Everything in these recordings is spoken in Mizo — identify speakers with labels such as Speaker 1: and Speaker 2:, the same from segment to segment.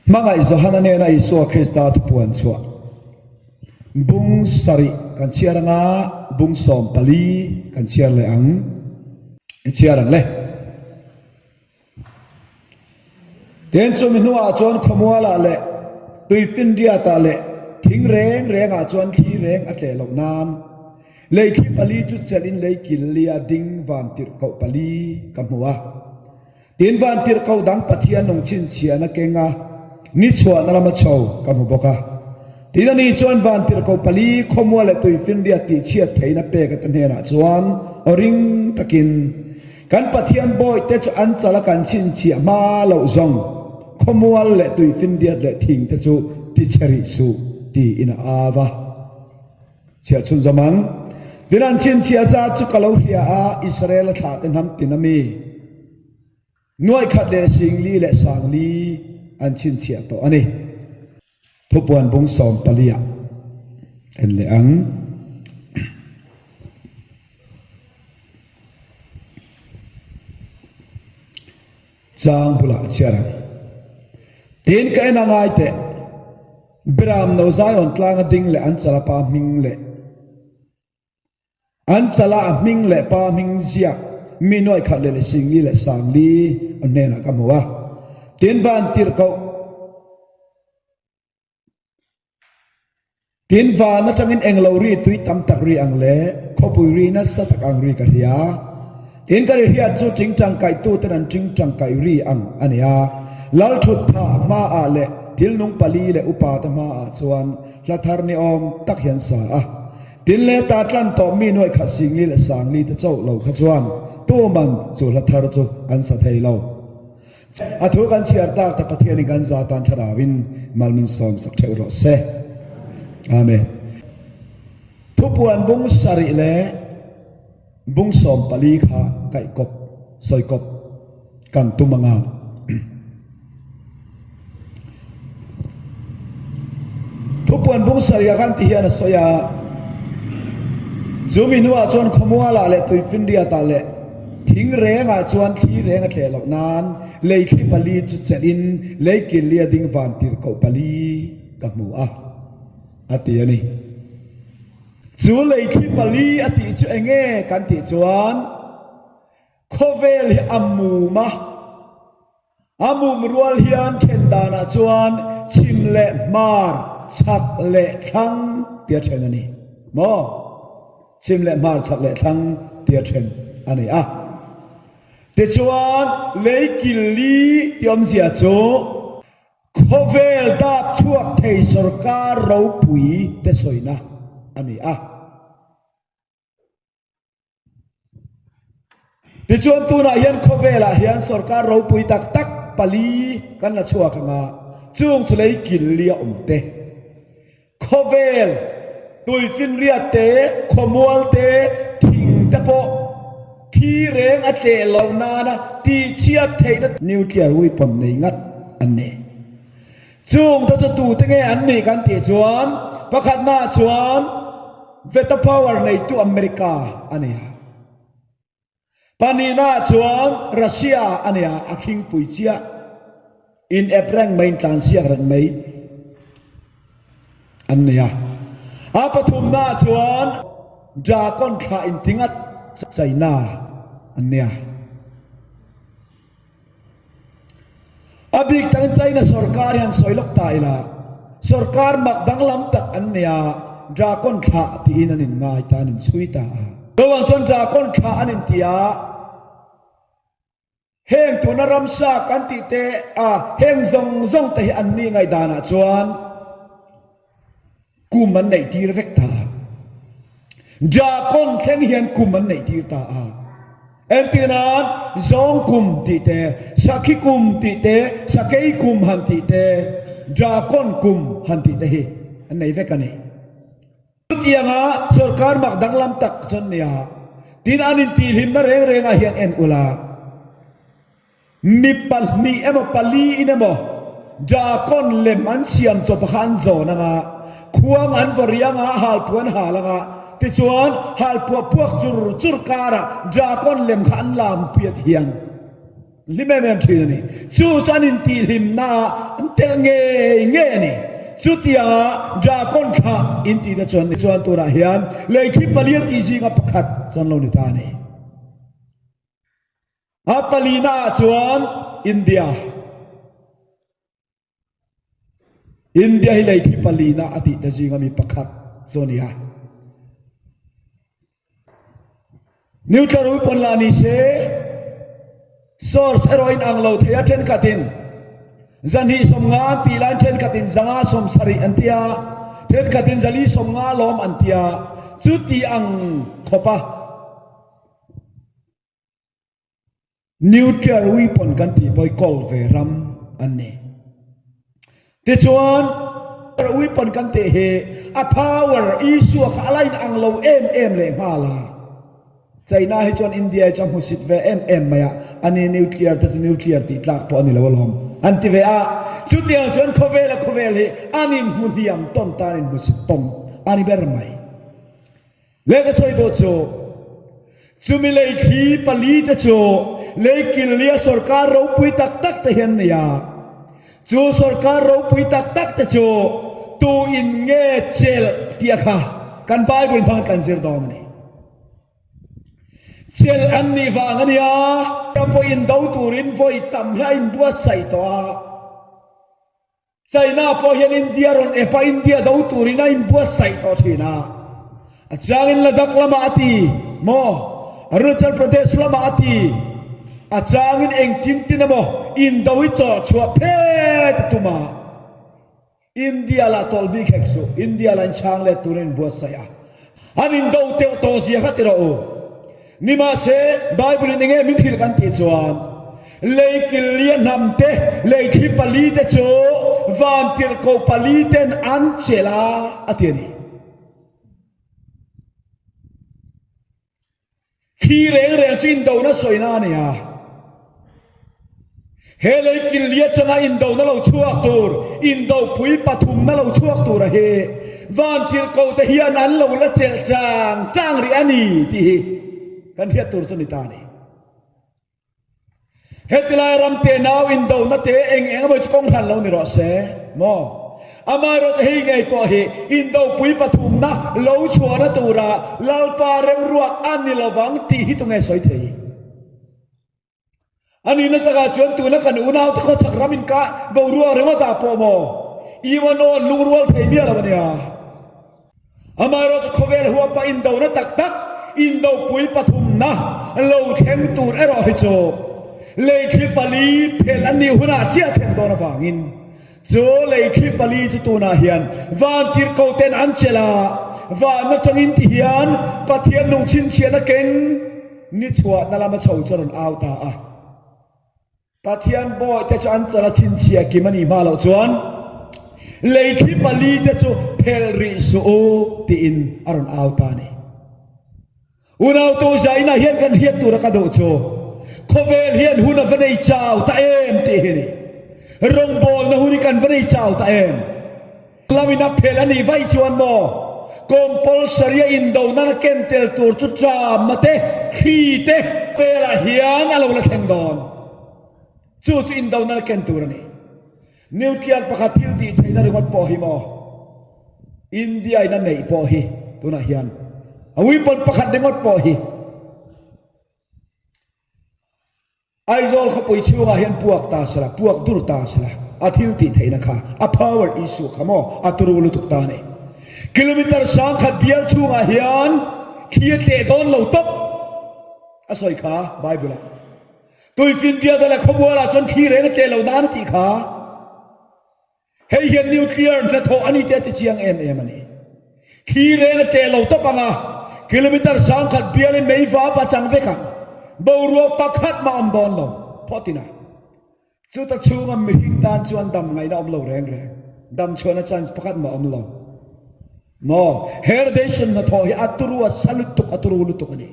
Speaker 1: Hmangaih Johana nena Isua Krista thupuan chhuah bung sarih kan chhiar anga bung 14 kan chhiar leh ang. I chhiar ang le. Tin, chumi hnuah chuan khawmualah leh tuifinriatah leh thing reng rengah chuan thli reng a tleh loh nan lei thli pali chu chelhin lei kil lia ding vantirhkoh pali ka hmu a. Tin, vantirhkoh dang Pathian nung chhinchhiahna kenga ni chhuahna lama chho ka hmu bawk a. Tin, ani chuan vantirhkoh pali khawmua leh tuifinriat tihchhiat theihna pek ata hnenah chuan aw ring takin, Kan Pathian bawihte chu an chala kan chhinchhiah hma loh zawng khawmual leh tuifinriat leh thingte chu tichhe rih suh, tiin a au a. Chhiah chhunzawm ang. Tin, an chhinchhiah zat chu ka lo hria a, Israel-a thlahte hnam tin a mi nuaih khat leh singli leh sangli an chhinchhiah tawh a ni. Thupuan bung 14 ah en leh ang. Chang bulah a chhiar ang. Tin, ka en a ngai teh. Biram no Zion tlanga ding leh an chala pa hming leh an chala a hming leh pa hming ziak mi nuaih khat leh leh singli leh sangli a hnenah ka hmu a. Tin van tirhkoh Tin van atangin englo ri tui tam tak ri ang leh khawpui ri nasa tak ang ri ka hria. Tin ka ri hriat chu tingtang kaihtuten an tingtang kaih ri ang a ni a. Lal thut phah hmaah leh thil nung pali leh upate hmaah chuan hla thar ni awm tak hian sa a. Tin leh ta tlan tawh mi nuaih khat singli leh sangli te chauh lo kha chuan tuman chu hla thar chu an sa thei lo. A thu kan chhiar tak te Pathianin kan za tan thlarauin mal min sawm sak theuh rawh se. Amen. Thupuan bung sarih leh bung 14 kha kaih kawp, sawi kawp kan tum anga. Thupuan bung sarih ah khan ti hian a sawi a, Chu mi hnuah chuan khawmualah leh tuifinriatah leh thing rengah chuan thli reng a thleh loh nan lei thli pali chu chelhin lei kil li a ding van tirhkoh pali ka hmu a, a ti a ni. Chu lei thli pali a tih chu eng nge kan tih chuan khawvel hi a mum a. A mum rual hian then danah chuan chhim leh hmar, chhak leh thlang tia then a ni maw? Chhim leh hmar, chhak leh thlang tia then a ni a. Tichuan, lei kil li ti awmzia chu khawvel dap chhuak thei sorkar ropui te sawina a ni a. Tichuan tunah hian khawvelah hian sorkar ropui tak tak pali kan la chhuak ang a, chung chu lei kil li a awm te, khawvel, tuifinriat te, khawmual te, thing te pawh thi reng a tleh loh nana tihchhiat theihna nuclear weapon nei ngat an ni. Chung te chu tute nge an nih kan tih chuan pakhatnaah chuan Veto power neitu America a ni a. Pahnihnaah chuan Russia a ni a, a khingpui chiah. In ep reng mai, in tlansiak reng mai an ni a. A pathumnaah chuan Dragon thlah intingat China an ni a. A bik takin China sorkar hi an sawi lawk ta ila, sorkar mak danglam tak an nei a, Dragon thlah tiin an inngai ta, an inchhui ta a. Lovang chuan Dragon thlah an inti a, heng tuna ramsa kan tih te a, heng zawng zawng te hi an ni ngaihdanah chuan, Kum an neih tir vek ta a. Jakon thleng hian kum an neih tir ta a. Entir nan zawng kum tih te, sakhi kum tih te, sakei kum han tih te, Jakon kum han tih te hi an nei vek a ni. Chutianga sorkar mak danglam tak chuan nia, tin an intihhlimna reng rengah hian en ula. Mi pahnih emaw pali in emaw Drakon lem an siam chawp kha an zawn anga, khuang an vaw ri anga, halpuah an hal anga, tichuan halpuah puak chur chur karah Drakon lem kha an lam pui a ti hiang. Hlim em em thin a ni. Chu chu an intihhlimna ah an telh ngei ngei a ni. Chutianga Drakon thlah intih te chuan chuan tunah hian leithli pali a tih zinga pakhat chuan lo ni ta a ni. A palina ah chuan India. India hi leithli palina a tih te zinga mi pakhat chu a ni a. Neutral weapon lah ni se, source erawh in ang lo thei a, thenkhatin zahnih 50 an tih laiin thenkhatin 500 70 an ti a, thenkhatin 450 lawm an ti a, chuti ang khawp a. Nuclear weapon kan tih pawh hi kawl ve ram an ni. Tichuan, weapon kan tih hi a power issue kha a la in ang lo em em leh nghal a. China hi chuan India hi chu a hmusit ve em em mai a, ani nuclear te chu nuclear tih tlak pawh a ni lo alawm an ti ve a. Chutiang chuan khawvel a khawvel hi an inhmu hniam tawn ta, an inhmusit tawn a ni ber mai. Le ka sawi dawh chu, chumi lei thli palite chu lei killia sorkar ropui tak tak te hian nei a. Chu sorkar ropui tak tak te chu tu in nge chelh tih a kha kan Bible hmang kan zir dawn a ni. Chelh an nih vang a nia, pawhin do turin vawi tam hi a inbuatsaih tawh a. China pawh hian India rawn ep a, India do turin a inbuatsaih tawh thin a. A changin Ladakh lamah a ti maw? Arunachal Pradesh lamah a ti. A changin engtin tin emaw indo hi chawh chhuah phet a tum a. India lah tawlh bik hek suh, India lah inchhang let turin a inbuatsaih a. An indo teuh tawh zia kha ti rawh u. Nimahse, Bible-in enge min hrilh kan tih chuan, Lei killia hnam te, lei thli pali te chu vantirhkoh pali ten an chelh a, a ti a ni. Thli reng reng chu indona sawina a ni a. He lei killi atanga indona lo chhuak tur, indopui pathumna lo chhuak tura hi vantirhkohte hian an lo la chelh chang chang rih a ni tih hi kan hriat tur chu ni ta a ni. Hetilai ram te nau indona te eng eng emaw chu kawng hlan lo ni rawh se maw? Amaherawhchu hei ngei pawh hi indopui pathumna lo chhuahna tura Lalpa remruat a ni lovang tih hi tunge sawi thei? A nihna takah chuan tuna kan unaute khawchhak ram inkah boruak ringawtah pawh maw UNO an lungrual thei miah lo a nia. Amaherawhchu khawvel huapa indona tak tak, indopui pathumna lo thleng tur erawh hi chu leithli pali phelh an nih hunah chiah thlen dawn avangin chu leithli pali chu tunah hian vantirhkoten an chelh a, van atangin ti hian Pathian lungchhinchhiahna keng Ni chhuahna lama chho chu a rawn au ta a. Pathian bawihte chu an chala chhinchhiah kim a nih hma loh chuan lei thli palite chu phelh rih suh u tiin a rawn au ta a ni. Unautu zainah hian kan hriat tura ka duh chu khawvel hian hun a va nei chau ta em tih hi a ni. Rawngbawlna hun hi kan va nei chau ta em? Lamin a phelh a nih vaih chuan maw compulsory a indo nana ken tel tur chu tramna te, hri te velah hian a lo la thleng dawn. Chu chu indo nana ken tur a ni. Nuclear pakhat thil tih theihna ringawt pawh hi maw India in a neih pawh hi tunah hian a weapon pakhat ringawt pawh hi Aizawl khawpui chhungah hian puak ta sela, puak dur ta sela, a thil tih theihna kha, a power issue kha maw, a turu lutuk ta a ni. Kilometre 1000 bial chhungah hian thli a tleh dawn lo tawp a sawi kha Bible-ah. Tuifinriata leh khawmualah chuan thli reng a tleh lo nan a tih kha. Hei hian nuclear hnathawh a ni tih a ti chiang em em a ni. Thli reng a tleh lo tawp ang a, kilometre 1000 bialin mei vap a chang vek ang. Boruak pakhat mah awm dawn lo phawt ina. Chuta chhunga mihring tan chuan dam ngaihna awm lo reng reng, dam chhuahna chance pakhat mah awm lo. Maw? He radiation hnathawh hi a turu a sa lutuk, a turu lutuk a ni.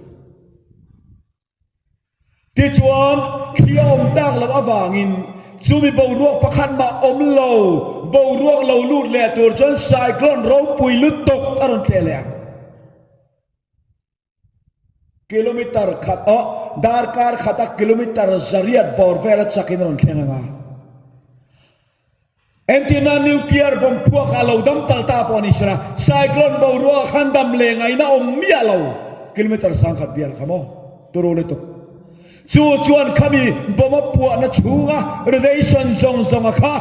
Speaker 1: Tichuan, thli a awm tak loh avangin chumi boruak pakhat mah awm lo, boruak lo lut leh tur chuan cyclone ropui lutuk a rawn tleh leh ang. Kilometer khat aw, darkar khata kilometer 800 bawr vela chakin a rawn thleng ang a. Entirna nuclear bomb phuak ah lo dam tal ta pawh a ni sela, cyclone boruak ah khan dam leh ngaihna awm miah lo kilometer 1000 bial kha maw? Turu lutuk. Chu chuan khami bomb a puahna chhunga radiation zawng zawnga kha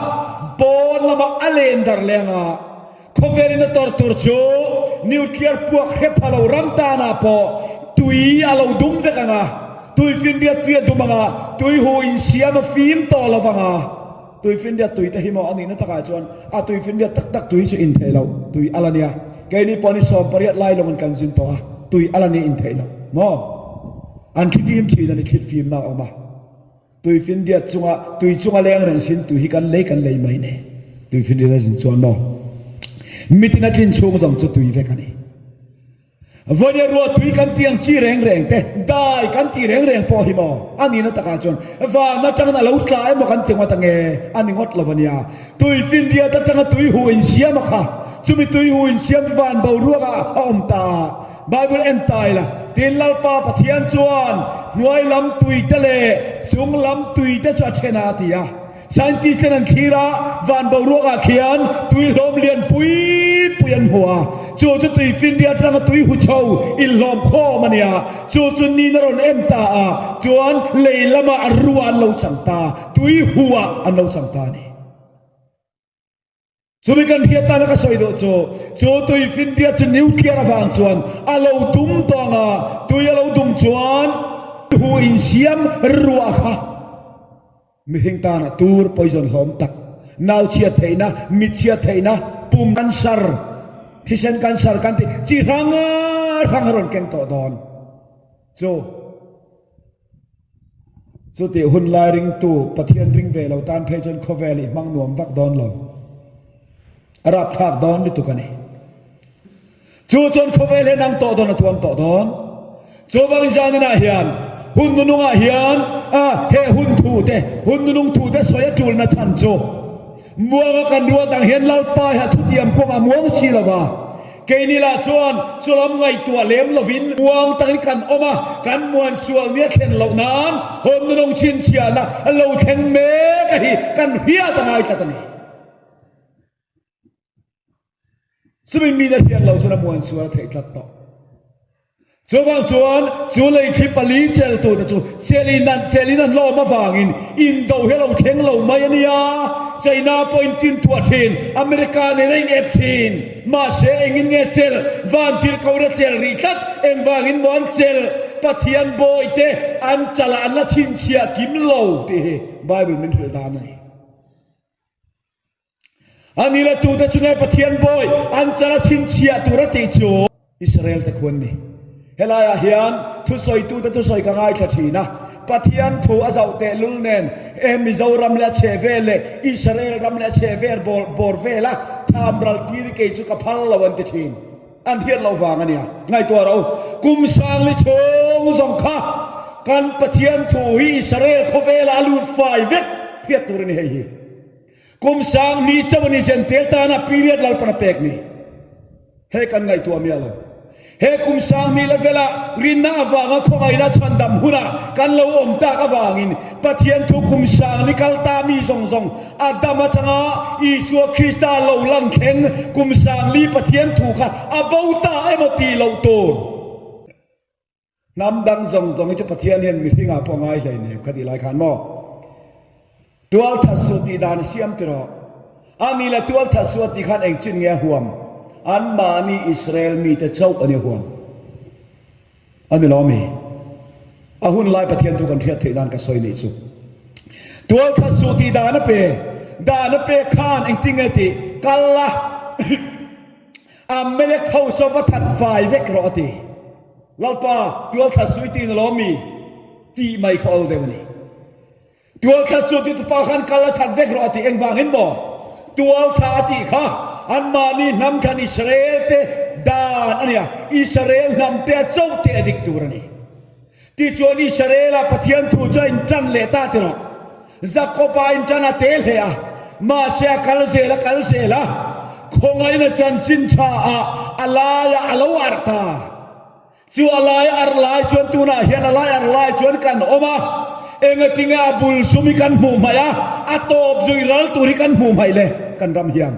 Speaker 1: pawn lamah a len dar leh anga khawvelin a tawrh tur chu nuclear puak hre pha lo ram tanah pawh tui a lo dum vek anga, tuifinriat tui a dum anga, tuihu insiam a fim tawh lo vanga. Tuifinriat tui te hi maw a nihna takah chuan a tuifinriat tak tak tui chu in theih loh tui a la nia. Keini pawh ni 18 lai lawngin kan zin tawh a, tui a la ni in theih loh maw? An thlifim thin a ni, thlifimna a awm a. Tuifinriat chunga tui chunga leng reng sin tui hi kan lei kan lei mai ne. Tuifinriat a zin chuan maw mitin a tlin chhung zawng chu tui vek a ni. Vawia ruah tui kan tih ang chi reng reng te, dai kan tih reng reng pawh hi maw? A nihna takah chuan van atangin a lo tla emaw kan ti ngawt ange, a ni ngawt lo a nia. Tui finriat atanga tui huh insiam a kha, chumi tui huh insiam chu van boruakah a awm ta a. Bible en ta ila, tin Lalpa Pathian chuan hnuai lam tui te leh chung lam tui te chu a then a, a ti a. Scientist ten an thlir a, van boruak ah khian tui hlawm lian pui pui an hmu a, chu chu tui finriat atanga tui hu chho inhlawm khawm a nia, chu chu nin a rawn en ta a, chuan lei lamah a ruah an lo chang ta, tui hu ah an lo chang ta a ni. Chumi kan hriat tana ka sawi duh chu, chu tui finriat chu nuclear avang chuan a lo dum tawh ang a, tui a lo dum chuan hu insiam ruah kha mihring tana tur poison hlawm tak, nau chhiat theihna, mit chhiat theihna, pum cancer, thisen cancer kan tih chi hrang hrang a rawn keng tawh dawn chu. Chutih hun lai ringtu Pathian ring ve lo tan phei chuan khawvel i hmang nuam vak dawn lo. A rapthlak dawn lutuk a ni. Chu chuan khawvel hi nang tawh dawn a tuam tawh dawn. Chuvang zaninah hian hun nunungah hian a he hun thu te hun nunung thu te sawi a tulna chhan chu muanga kan ruat ang hian Lalpa hi a thutiam kawng a muang si lova. Keini lah chuan chulam ngaihtuah lem lovin muang takin kan awm a, kan muan sual nia thlen loh nan hawn nunawng chhinchhiahna a lo thleng mek a hi kan hriat a ngai tlat a ni. Chumi min a hriat loh chuan a muan sual theih tlat tawh. Chuvang chuan chu leithli pali cheltute chu chelin an chelin an lawm avangin indo hi a lo thleng lo mai a nia. China pawh in tintuah thin, America nen a inep thin. Mahse engin nge chel? Vantirhkohna chel rih tlat. Engvangin maw an chel? Pathian bawihte an chalah an la chhinchhiah kim lo tih hi Bible min hrilh dan a ni. A ni le tute chu nge Pathian bawi an chal a chhinchhiah tur a tih chu? Israel te khu an ni. Helaiah hian thusawitute thusawi ka ngaithla thin a, Pathian thu a zauh tehlul nen e Mizoram leh a chhe vel leh Israel ram leh a chhe vel bawr vela tham ral tir hi kei chu ka phal lo an ti thin. An hriat loh vang a nia. Ngaihtuah rawh u, kum sangli chhung zawng kha kan Pathian thu hi Israel khawvelah a lut fai vek hriat tur a ni hei hi. Kum 2000 chauh a ni Zentel tana period Lalpan a pek ni. Hei kan ngaihtuah miah lo. He kum 2000 level-ah rinna avanga khawngaihna chhandam hunah kan lo awm tak avangin Pathian thu kum 4000 kal ta mi zawng zawng Adam atanga Isua Krista lo lang thleng kum 4000 Pathian thu kha a bo ta emaw tih loh tur. Hnam dang zawng zawng hi chu Pathian hian mihringah pawh a ngai hleinem kha tih lai khan maw? Tualthat suh tih dan a siam ti rawh. A ni le tualthat suh a tih khan eng chin nge a huam? Anmahni Israel mite chauh a ni a huam. A ni lo mi? A hun lai Pathian thu kan hriat theih nan ka sawi nih chu. Tualthat suh tih dan a pe. Dan a pek khan engtin nge tih? Kal la Amalek ho saw va that fai vek rawh a ti. Lalpa, tualthat sui tiin a lawm mi? Tih mai kha awl deuh a ni. Tualthat su ti tupa khan kal a that vek rawh a ti. Engvangin maw? Tualtha a tih kha anmahni hnam thlan Israel te dan a nia. Israel hnam te a chauh te a dik tur a ni. Tichuan Israel-ah Pathian thu chu a intan leh ta ti rawh. Jakob-a intan a te hle a, mahse a kal zel a kal zel a, khawngaihna chanchin tha ah a laiah a lo arh ta. Chu a lai arh lai chuan tunah hian a lai arh lai chuan kan awm a, engatinge a bul sum hi kan hmuh hmaih a, a tawp zui ral tur hi kan hmuh hmaih le kan ram hian.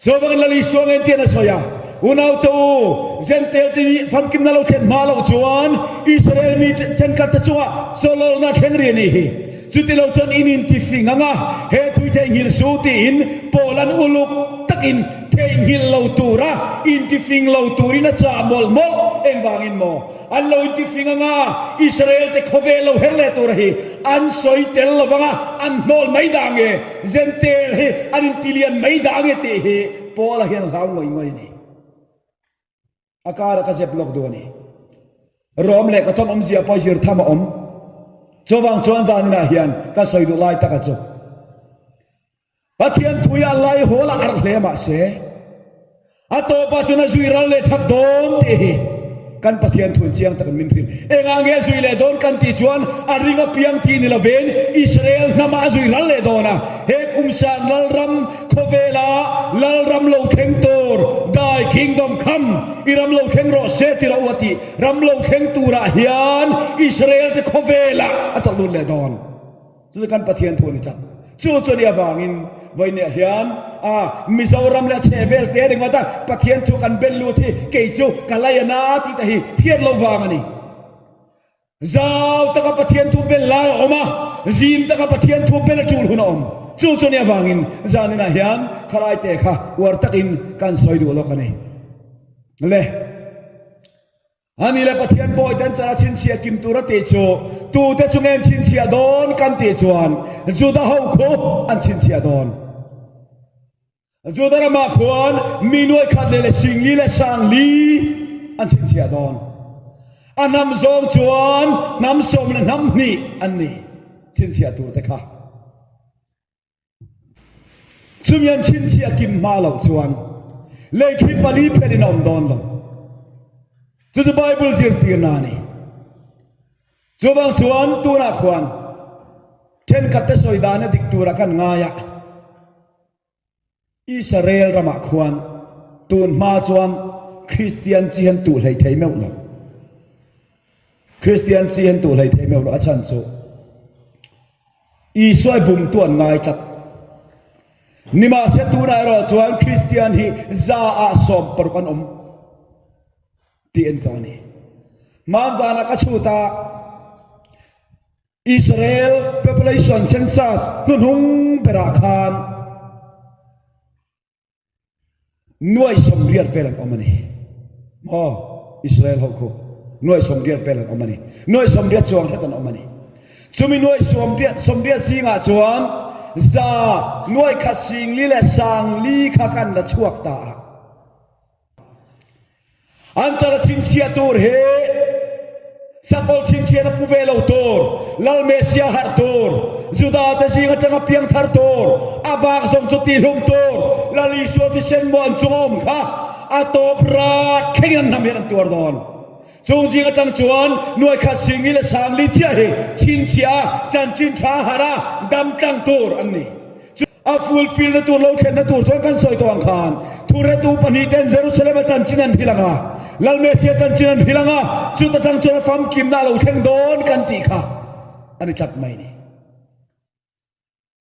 Speaker 1: Chuvangin Lal Isua ngen tian a sawi a, Unaute u, Jentail te hi famkimna lo thlen hma loh chuan Israel mi thenkhat te chungah chawlawlna a thleng rih a nih hi. Chuti lo chuan in intifing ang a, he thui theihnghilh su tiin Paul-a'n uluk takin theihnghilh lo tura intifing lo turin a chah mawlh mawlh. Engvangin maw? An lo intifing ang a, Israel-te khawvel lo her leh tura hi an sawi tel lo vang a, an hnawl mai dah nge, Jentail hi an intilian mai dah nge tih hi Paul-a hian a hlau ngawih ngawih a ni. A kara ka zep lawk duh a ni. Rom leh ka tawn awmzia pawh zir tham a awm. Chuvang chuan zaninah hian ka sawi duh lai taka chu Pathian thu hi a lai hawl a arh hle mahse a tawpah chuan a zui ral leh chak dawn tih hi kan Pathian thu in chiang takin min hrilh. Engah nge a zui leh dawn kan tih chuan a ring apiang tih ni lovin Israel hnamah a zui ral leh dawn a. He kum sang Lalram khawvela Lalram lo thleng tur, Thy kingdom come, i ram lo thleng rawh se ti rawh u a tih. Ram lo thleng turah hian Israel te khawvelah a tawlh lut leh dawn. Chu chu kan Pathian thu a ni tlat. Chu chu a nih avangin vawiinah hian a Mizoram leh a chhehvel te ringawt a Pathian thu kan bel lut hi kei chu ka lei a na tih te hi hriat loh vang a ni. Zau taka Pathian thu bel lai a awm a, zim taka Pathian thu bel a tul hun a awm. Chu chu nih avangin zaninah hian khalaite kha uar takin kan sawi duh lawk a ni. Le. Ani leh Pathian bawi ten chara chhinchhiah kim tur a tih chu tute chu nge an chhinchhiah dawn kan tih chuan Juda ho khu an chhinchhiah dawn. Juda ramah khuan mi nuai khat leh leh singli leh sangli an chhinchhiah dawn. A hnam zawng chuan hnam sawm leh hnam hnih an ni chhinchhiah tur te kha. Chumi an chhinchhiah kim hma loh chuan lei khi pali phelin a awm dawn lo. Chu chu Bible zirtirna a ni. Chuvang chuan tunah khuan thenkhatte sawi dana dik tura kan ngai a. Israel ramah khuan tun hma chuan Kristian chi an tuh hlei thei meuh lo. Kristian chi an tuh hlei thei meuh lo a chhan chu Isua i bumtu an ngai tlat. Nimahse tunah erawh chuan Kristian hi za ah 60 an awm tih en tawh a ni. Hmanzanah ka chhut a, Israel population census hnuhnung berah khan Nuai 80 vel an awm a ni. Maw? Israel ho khu nuai 80 vel an awm a ni. Nuai 80 chuang hret an awm a ni. Chumi nuai 80 zingah chuan za nuai khat singli leh sangli kha kan la chhuak ta a. An chala chhinchhiah tur hi Sakawlh chhinchhiahna pu ve lo tur, Lal Messiah harh tur, Juda te zing atanga piang thar tur, a bak zawng chu tihlum tur, Lal Isua thisen maw an chunga awm kha a tawp rak thlengin an hnam hian an tuar dawn. Chung zing atang chuan nuai khat singli leh sangli chiah hi chhinchhiah a, chanchin tha a harh a, dam tlang tur an ni. A fulfill na tur lo thlenna tur chuan kan sawi tawh ang khan thuretu pahnih ten Jerusalem a chanchin an hrilh ang a, Lal Messiah chanchin an hrilh ang a, chuta tang chuan a famkimna a lo thleng dawn kan tih kha a ni tlat mai ni.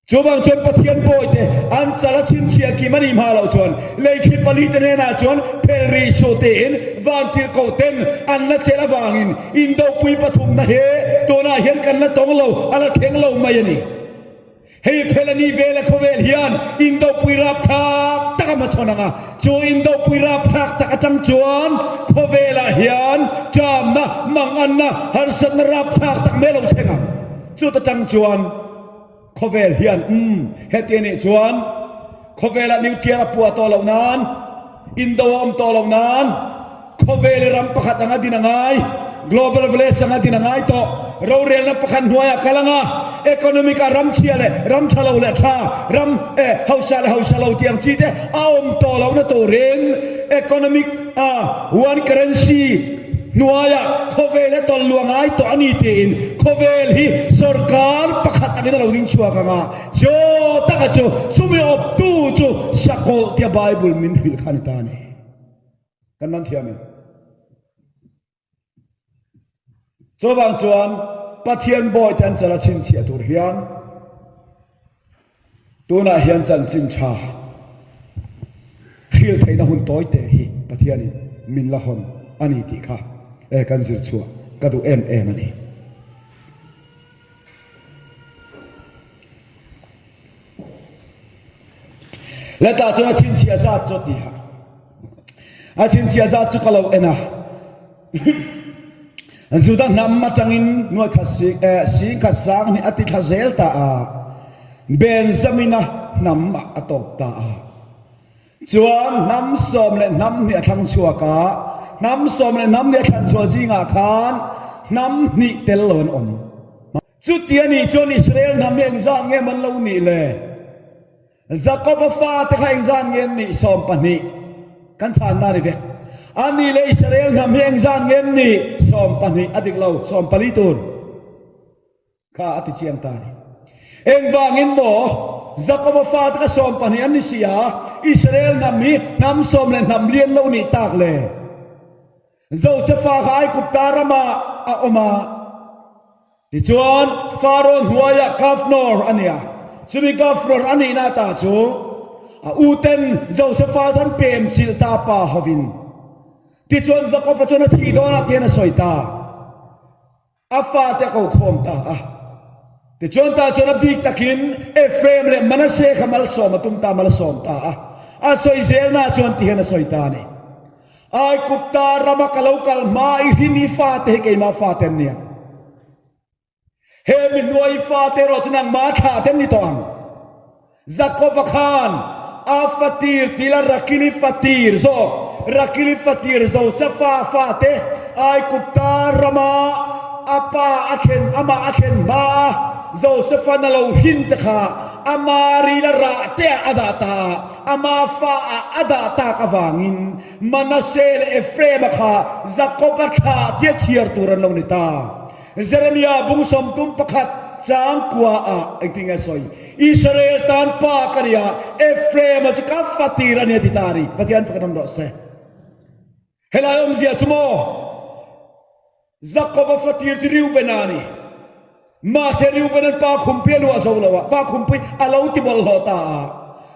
Speaker 1: Chuvang chuan Pathian bawite an chal a chhinchhiah kim a nih hma loh chuan leithli pali te hnenah chuan phel rih suh tiin vantirhkoh ten an la chelh avangin indopui pathumna hi tunah hian kan la tawng lo, a la thleng lo mai a ni. Hei phel a ni vel a khawvel hian indopui rapthlak tak a hmachhawn ang a, chu indopui rapthlak tak atang chuan khawvelah hian ṭamna, manganna, harsatna rapthlak tak mai a lo thleng ang. Chuta tang chuan khawvel hian umm heti a nih chuan khawvelah nuclear a puah tawh loh nan, indo a awm tawh loh nan, Khawvel i ram pakhat anga din a ngai, Global Village anga din a ngai tawh. Rorelna pakhat hnuaiah kal anga economic ah ram chhia leh ram tha lo leh tha, ram eh hausa leh hausa lo tih ang chi te a awm tawh lohna turin economic ah one currency hnuaiah khawvel a tawlh luah ngai tawh a ni tiin khawvel hi sorkar pakhat angin a lo ding chhuak anga chaw taka chu chumi awptu chu sakawlh tia Bible min hrilh kha a ni ta a ni. Kan man thiam em? Chuvang chuan Pathian bawite an chala chhinchhiah tur hian tunah hian chanchin tha hril theihna hun tawi te hi Pathianin min la hawn a ni tih kha e kan zir chhuah ka duh em em a ni. Letah chuan a chhinchhiah zat chu a ti a, a chhinchhiah zat chu ka lo en a. Juda hnam atangin nuai khat singkhat sang hnih a ti thla zel ta a, Benjamina hnam ah a tawp ta a. Chuan hnam 15 hnih a thlang chhuak a, hnam 14 hnih a thlan chhuah zingah khan hnam hnih tel lo an awm. Chuti a nih chuan Israel hnam hi engzat nge man lo nih le? Jakob-a fate kha engzat nge an nih? 12. Kan chhanna a ni vek. A nih leh Israel hnam hi engzat nge an nih? 12. A dik lo, 14 tur kha a ti chiang ta a ni. Engvangin maw Jakob-a fate kha 12 an ni si a, Israel hnam hi hnam sawm leh hnam lian lo nih tak le? Josefa kha Aigupta ramah a awm a, tichuan Faro hnuaiah governor a ni a. Chumi governor a nihna ata chu a uten Josefa chu an pem chilh ta pa hovin. Tichuan Jakob-a chuan a thih dawnah tihian a sawi ta. A fate a ko khawm ta a. Tichuan tah chuan a bik takin Ephraim leh Manasseh kha malsawm a tum ta, malsawm ta a. A sawi zelna chuan ti hian a sawi ta a ni. Aigupta rama ka lo kal hma i hrin i fate hi keimah fate an nia. He mi hnuai i fate erawh chu nangmah thlah te an ni tawh ang. Jakoba khan a fatir tila Rakili fatir zawk, Rakili fatir Josefa fate Aigupta rama a pa a thlen, amah a thlen hma a Josefa'n a lo hrin te kha ama rila rah te ah a dah ta a, ama fa ah a dah tak avangin Manasseh leh Ephraim-a kha Jakoba thlah tia chhiar tur an lo ni ta. Jeremia bung 31 chang kua ah engtin nge sawi? Israel tan pa ka ni a, Ephraim-a chu ka fatir a ni a ti ta a ni. Pathian fak nam rawh se. Helai awmzia chu maw? Jakob-a fatir chu Reuben-a a ni. Mahse Reuben-a'n pa khumpui a luah zo lo a, pa khumpui a lo ti bawlhhlawh ta a.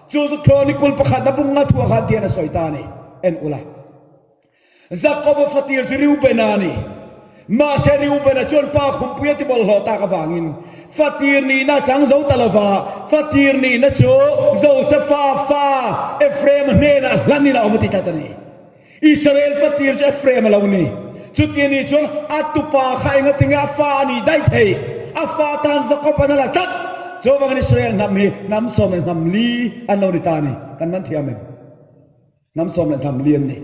Speaker 1: Chu chu Chronicle pakhat a bung nga thuah khan tihian a sawi ta a ni. En ula. Jakob-a fatir chu Reuben-a a ni. Mahse Reuben-a chuan pa khumpui a ti bawlhhlawh tak avangin fatir nihna a chang zo ta lo va, fatir nihna chu Josefa fa Ephraim-a hnenah hlanin a awm a ti tlat a ni. Israel fatir chu Ephraim a lo ni. Chuti a nih chuan a tupa kha engatinge a fa a nih daih theih? A fa tan Jakob-a'n a la tlat. Chuvangin Israel hnam hi hnam sawm leh hnam li an lo ni ta a ni. Kan man thiam em? Hnam sawm leh hnam li an ni.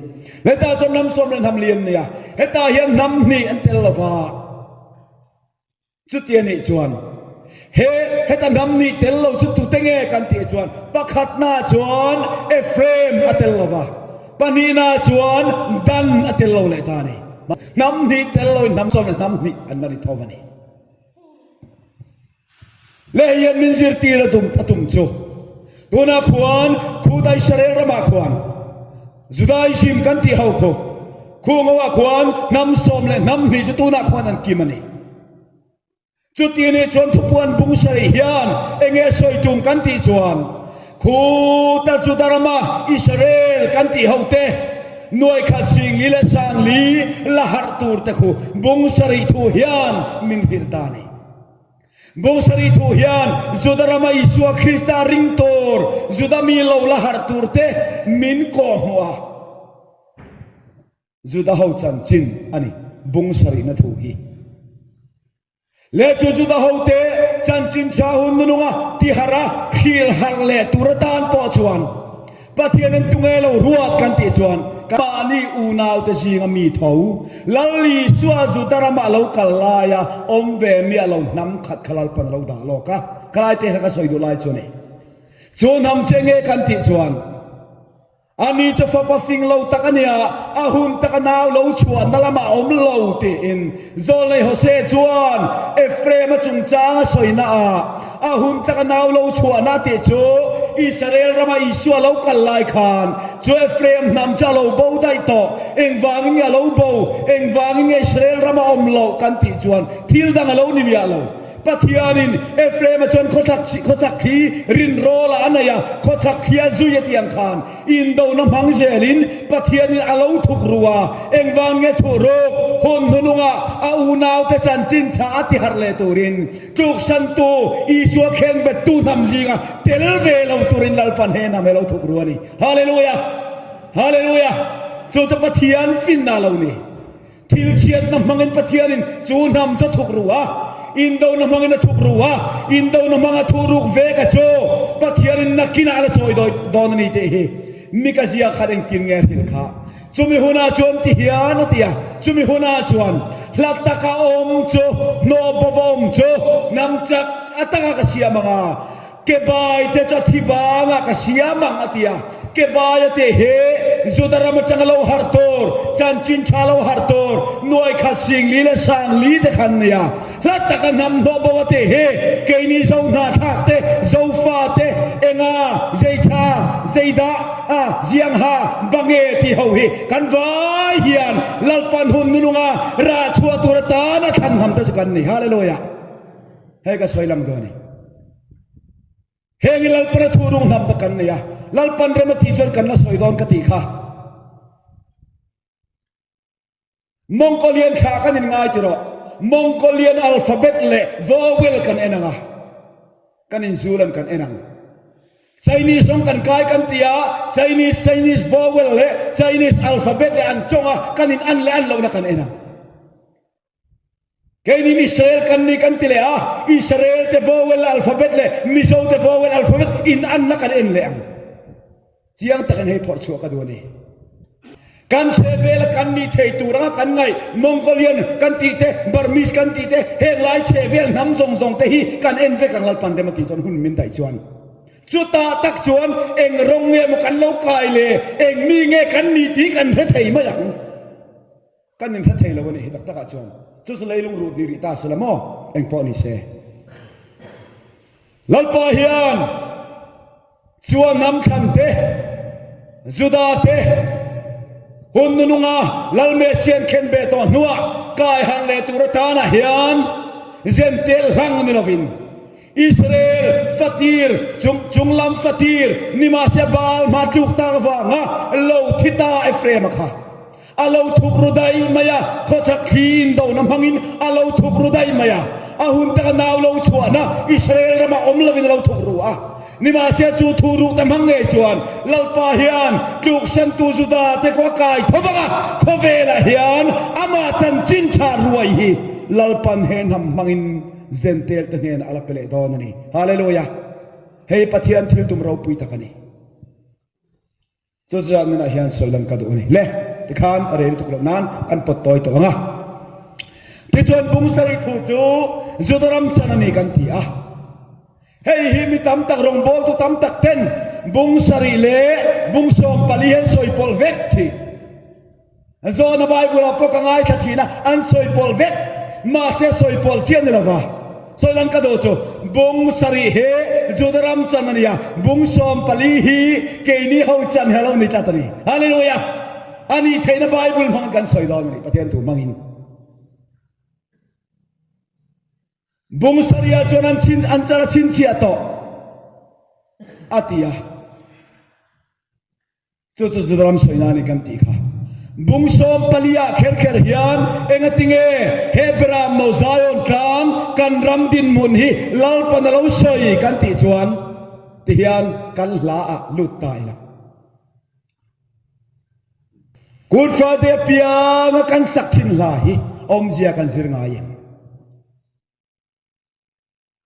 Speaker 1: Hetah chuan hnam sawm leh hnam li an ni a, hetah hian hnam hnih an tel lo va. Chuti a nih chuan he heta hnam hnih tel lo chu tute nge kan tih chuan pakhatna chuan Ephraim a tel lo va, pahnihna chuan Dan a tel lo leh ta a ni. Hnam hnih tel loin hnam sawm leh hnam hnih an la ni tho a ni. Leh hian min zirtir a tum a tum chu tunah khuan Khuda Israel ramah khuan Judaism kan tih ho khu khung ho ah khuan hnam sawm leh hnam hnih chu tunah khuan an kim a ni. Chuti nih chuan thupuan bung sarih hian enge sawi tum kan tih chuan Khuta Juda rama Israel kan tih ho te nuai khat singli leh sangli la harh tur te khu bung sarih thu hian min hrilh ta a ni. Bawngsari thu hian Juda rama Isua Krista ring tur Juda mi lo la harh tur te min kawhhmuh a. Juda ho chanchin a ni Bungsarihna thu hi. Leh chu Juda ho te chanchin tha hun nununga tiharh a hril harh leh tur atan pawh chuan Pathian in tunge lo ruat kan tih chuan kan mahni unaute zinga mi tho Lal Isua Juda ramah lo kal laia awm ve miah lo hnam khat kha Lalpan a lo dah lawk a, ka laite kha ka sawi duh lai chu a ni. Chu hnam che nge kan tih chuan ani chu fapa fing lo tak a nia, a hun taka nau lo chhuahna lamah a awm lo tiin Zawlnei Hosea chuan Ephraim-a chungchang a sawina ah a hun taka nau lo chhuahna tih chu. Israel rama Isua lo kal lai khan chu Ephraim hnam chu a lo bo daih tawh. Engvangin nge a lo bo? Engvangin nge Israel rama awm loh kan tih chuan thil dang a lo ni miah lo. Pathianin Ephraim-a chuan khawchak hi rinrawlah a nei a, khawchak hi a zui a tih ang khan indona hmang zelin Pathianin a lo thuk ru a, engvang nge thuh ruk hun hnunungah a unaute chanchin chah a ti harh leh turin tluksantu Isua khengbettu hnam zinga tel ve lo turin Lalpan he hnam he lo thuk ru a ni. Hallelujah! Hallelujah! Chu chu Pathian finna a lo ni. Thil chhiatna hmangin Pathianin chu hnam chu a thuk ru a, indona hmangin a thuk ru a, indona hmanga thuh ruk ve ka chu Pathianin nakinah a la chawi dawn a ni tih hi Mika zia khan engtin nge a hrilh kha? Chumi hunah chuan ti hian a ti a, chumi hunah chuan hla taka awm chu, hnawh bova awm chu hnam chak atanga ka siam ang a, Kebai te chu a thi bangah ka siam ang a ti a. Kebai a tih hi Juda ram atanga lo harh tur, chanchin tha lo harh tur, nuai khat singli leh sangli te khan nia. Hla taka hnam hnawh bo a tih hi keini Zo hnahthlak te, Zofa te, enga, zeitha, zeidah, a, ziangha, bange tih ho hi kan vai hian Lalpan hun nununga rah chhuah tur atana thlan hnam te chu kan ni. Hallelujah. Hei ka sawi lang dawn a ni. Heng hi Lalpan a thu rung hnam tak kan nei a, Lalpan rem a tih chuan kan la sawi dawn ka tih kha. Mongolian thla kan in ngai tiraw, Mongolian alphabet leh vowel kan en ang a, kan in zulan kan en ang. Chinese rawng kan kai kan ti a, Chinese Chinese vowel leh Chinese alphabet leh an tawng a, kan in an leh an lohna kan en ang. Keinin Israel kan ni kan ti leh a, Israel te vowel alphabet leh Mizo te vowel alphabet in anna kan en leh ang. Chiang takin hei phawrh chhuah ka duh a ni. Kan chhehvela kan nih thei tur anga kan ngaih Mongolian kan tih te, Burmese kan tih te, heng lai chhehvel hnam zawng zawng te hi kan en vek ang Lalpan rem a tih chuan hun min daih chuan. Chutah tak chuan eng rawng nge maw kan lo kai le, eng mi nge kan ni tih kan hre thei mai ang. Kan inhre thei lo a nih hi tak takah chuan chu chu leilung ruh ni rih ta se la maw? Eng pawh ni se. Lalpa hian chuan hnam thlan te, Juda te, hun nununga Lal Messian khen ve tawh hnuah kai harh leh tur atana hian Zentel hlang ni lovin Israel fatir chung chunglam fatir nimahse Baal hma tluk tak avanga lo thi ta Ephraim-a kha. A lo thuk ru daih mai a, khawchhak thli indona hmangin a lo thuk ru daih mai a. A hun taka nau lo chhuahna Israel ramah awm lovin a lo thuk ru a. Nimahse chu thu rukte hmang ngei chuan Lalpa hian tluksantu Juda te kawh a kai tho vang a, khawvelah hian amah chanchin tha ruai hi Lalpan he hnam hmangin Zentel te hnenah a la pe leh dawn a ni. Hallelujah! Hei Pathian thil tum ropui tak a ni. Chu zat nunah hian sawi lang ka duh a ni. Le, tikhan a rei lutuk loh nan kan pawt tawi tawh ang a. Tichuan bung sarih thu chu Juda ram chan a ni kan ti a. Hei hi mi tam tak rawngbawltu tam tak ten bung sarih leh bung 14 hian sawi pawlh vek thih. Zawhna Bible ah pawh ka ngaithla thin a, an sawi pawlh vek. Mahse sawi pawlh chiah ni lova. Sawi lang ka duh chu, bung sarih hi Juda ram chan a ni a, bung 14 hi keini ho chan hi a lo ni tlat a ni. Hallelujah! A nih theihna Bible hmangin kan sawi dawn a ni, Pathian thu hmangin. Bung sarih ah chuan an chin, an chan a chhinchhiah tawh a ti a. Chu chu Juda ram sawina a ni kan tih kha. Bung 14 ah kher kher hian engatinge he Beram no Zion tlang kan ram dinhmun hi Lalpan a lo sawi kan tih chuan tihian kan hla ah lut ta ila. Good Friday apianga kan sak thin hla hi awmzia kan zir ngai em?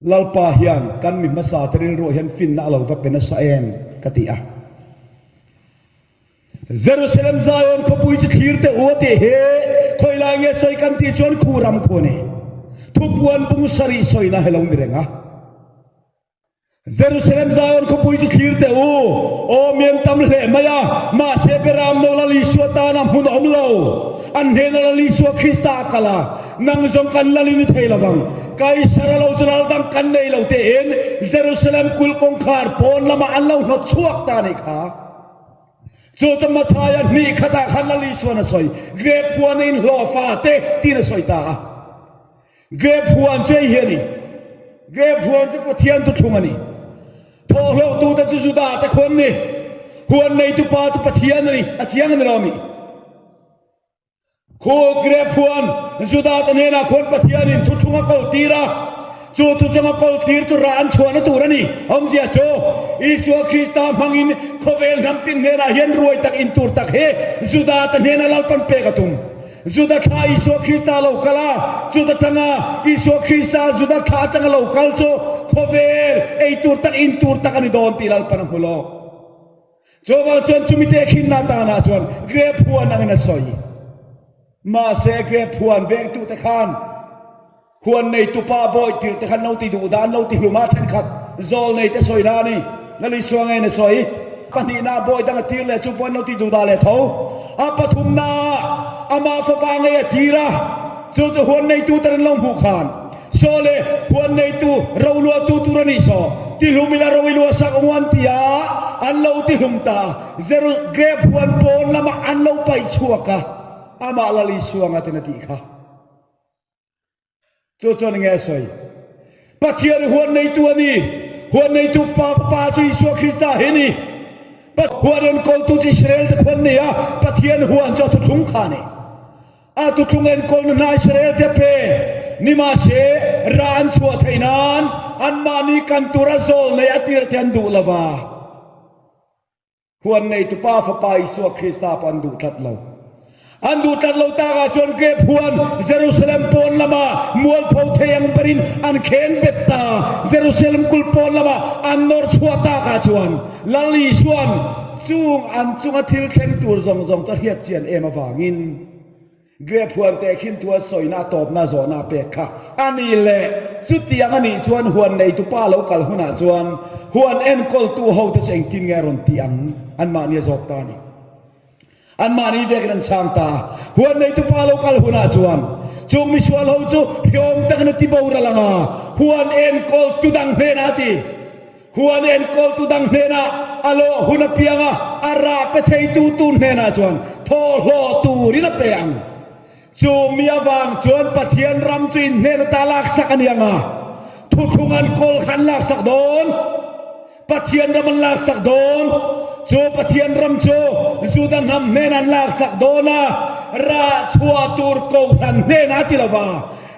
Speaker 1: Lalpa hian kan mi hmasa te rilruah hian finna a lo va pe nasa em ka ti a. Jerusalem Zion khawpui chu thlir teh u a tih hi khawilai nge sawi kan tih chuan khu ram khu a ni. Thupuan bung sarih sawina hi lo ni reng a. Jerusalem Zion khawpui chu thlir teh u, aw mi an tam hle mai a, mahse Beram no Lal Isua tana hmun a awm lo. An hnena Lal Isua Krista a kal a, nang zawng kan lal in i thei lo vang, Kaisara lo chu lal dang kan nei lo tiin Jerusalem kulh kawngkhar pawn lamah an lo hnawt chhuak ta a nih kha. Chu chu Mathaia hnih khatah khan Lal Isuan a sawi, Grep huana inhlawhfa te tiin a sawi ta a. Grep huan chu hei hi a ni. Grep huan chu Pathian thuthlung a ni. Thawhhlawhtute chu Juda te khuan ni. Huan neitu pa chu Pathian a ni. A chiang a ni lo mi? Khu grep huan Juda te hnenah khuan Pathianin thuthlung a kawltir a. Chu thuthlung a kawltir chu rah an chhuahna tur a ni. Awmzia chu Isua Krista hmangin khawvel hnam tin hnenah hian ruai tak in tur tak hi Juda te hnena Lalpan pek a tum. Juda thla Isua Krista lo kal a, chuta tanga Isua Krista Juda thla atanga lo kal chu khawvel ei tur tak in tur tak a ni dawn tih Lalpan a hmu lawk. Chuvang chuan chumi tehkhinna tanah chuan grep huan angin a sawi. Mahse grep huan vengtute khan Huan neitu pa bawi tirh te khan lo ti duh dan lo ti hlum a thenkhat zawl nei te sawi na a ni. Lal Isua ngei na sawi. Pahnihna ah bawi dang a tir leh chu pawh an lo ti duh dah leh tho. A pathumna ah amah fapa ngei a tir a, chu chu huan neitu ten an lo hmuh khan saw le huan neitu roluahtu tur a nih saw ti hlum ila ro i luah sak ung an ti a, an lo ti hlum ta a. Zeru grep huan pawn lamah an lo paih chhuak a, amah Lal Isua ngatin a tih kha. Chu chuan nge a sawi? Pathian huan neitu a ni. Huan neitu Pa Fapa chu Isua Krista hi a ni. Huan enkawltu chu Israel te khuan ni a, Pathian huan chu a thuthlung kha a ni. A thuthlung enkawlna hna Israel te a pe. Nimahse, rah an chhuah theih nan anmahni kan tura zawl nei a tir te an duh lo va. Huan neitu Pa Fapa Isua Krista pawh an duh tlat lo. An duh tlat lo takah chuan Grep huan Jerusalem pawn lamah mualpho thei ang berin an kheng bet ta. Jerusalem kulh pawn lamah an nawr chhuah takah chuan Lal Isua'n chung an chunga thil thleng tur zawng zawng chu a hriat chian em avangin Grep huan teh khin thu a sawina a tawpna zawhna a pek kha a ni le. Chutiang a nih chuan huan neitu pa lo kal hunah chuan huan enkawltu hote chu engtin nge a rawn tih ang? Anmahni a zawk ta a ni. Anmahni vekin an chhang ta a. Huan neitu pa lo kal hunah chuan chung misual ho chu hriawm takin a ti boral ang a, huan enkawltu dang hnenah a ti. Huan enkawltu dang hnenah a lawh hun apiang a, a rah pe theitu tur hnenah chuan thawhhlawh turin a pe ang. Chu mi avang chuan Pathian ram chu in hnen ata laksak a ni ang a, thuthlung an kawl kha an laksak dawn. Pathian ram an laksak dawn. Chu Pathian ram chu Juda hnam hnenah an laksak dawn a, rah chhuah tur Kohhran hnenah a ti lo va.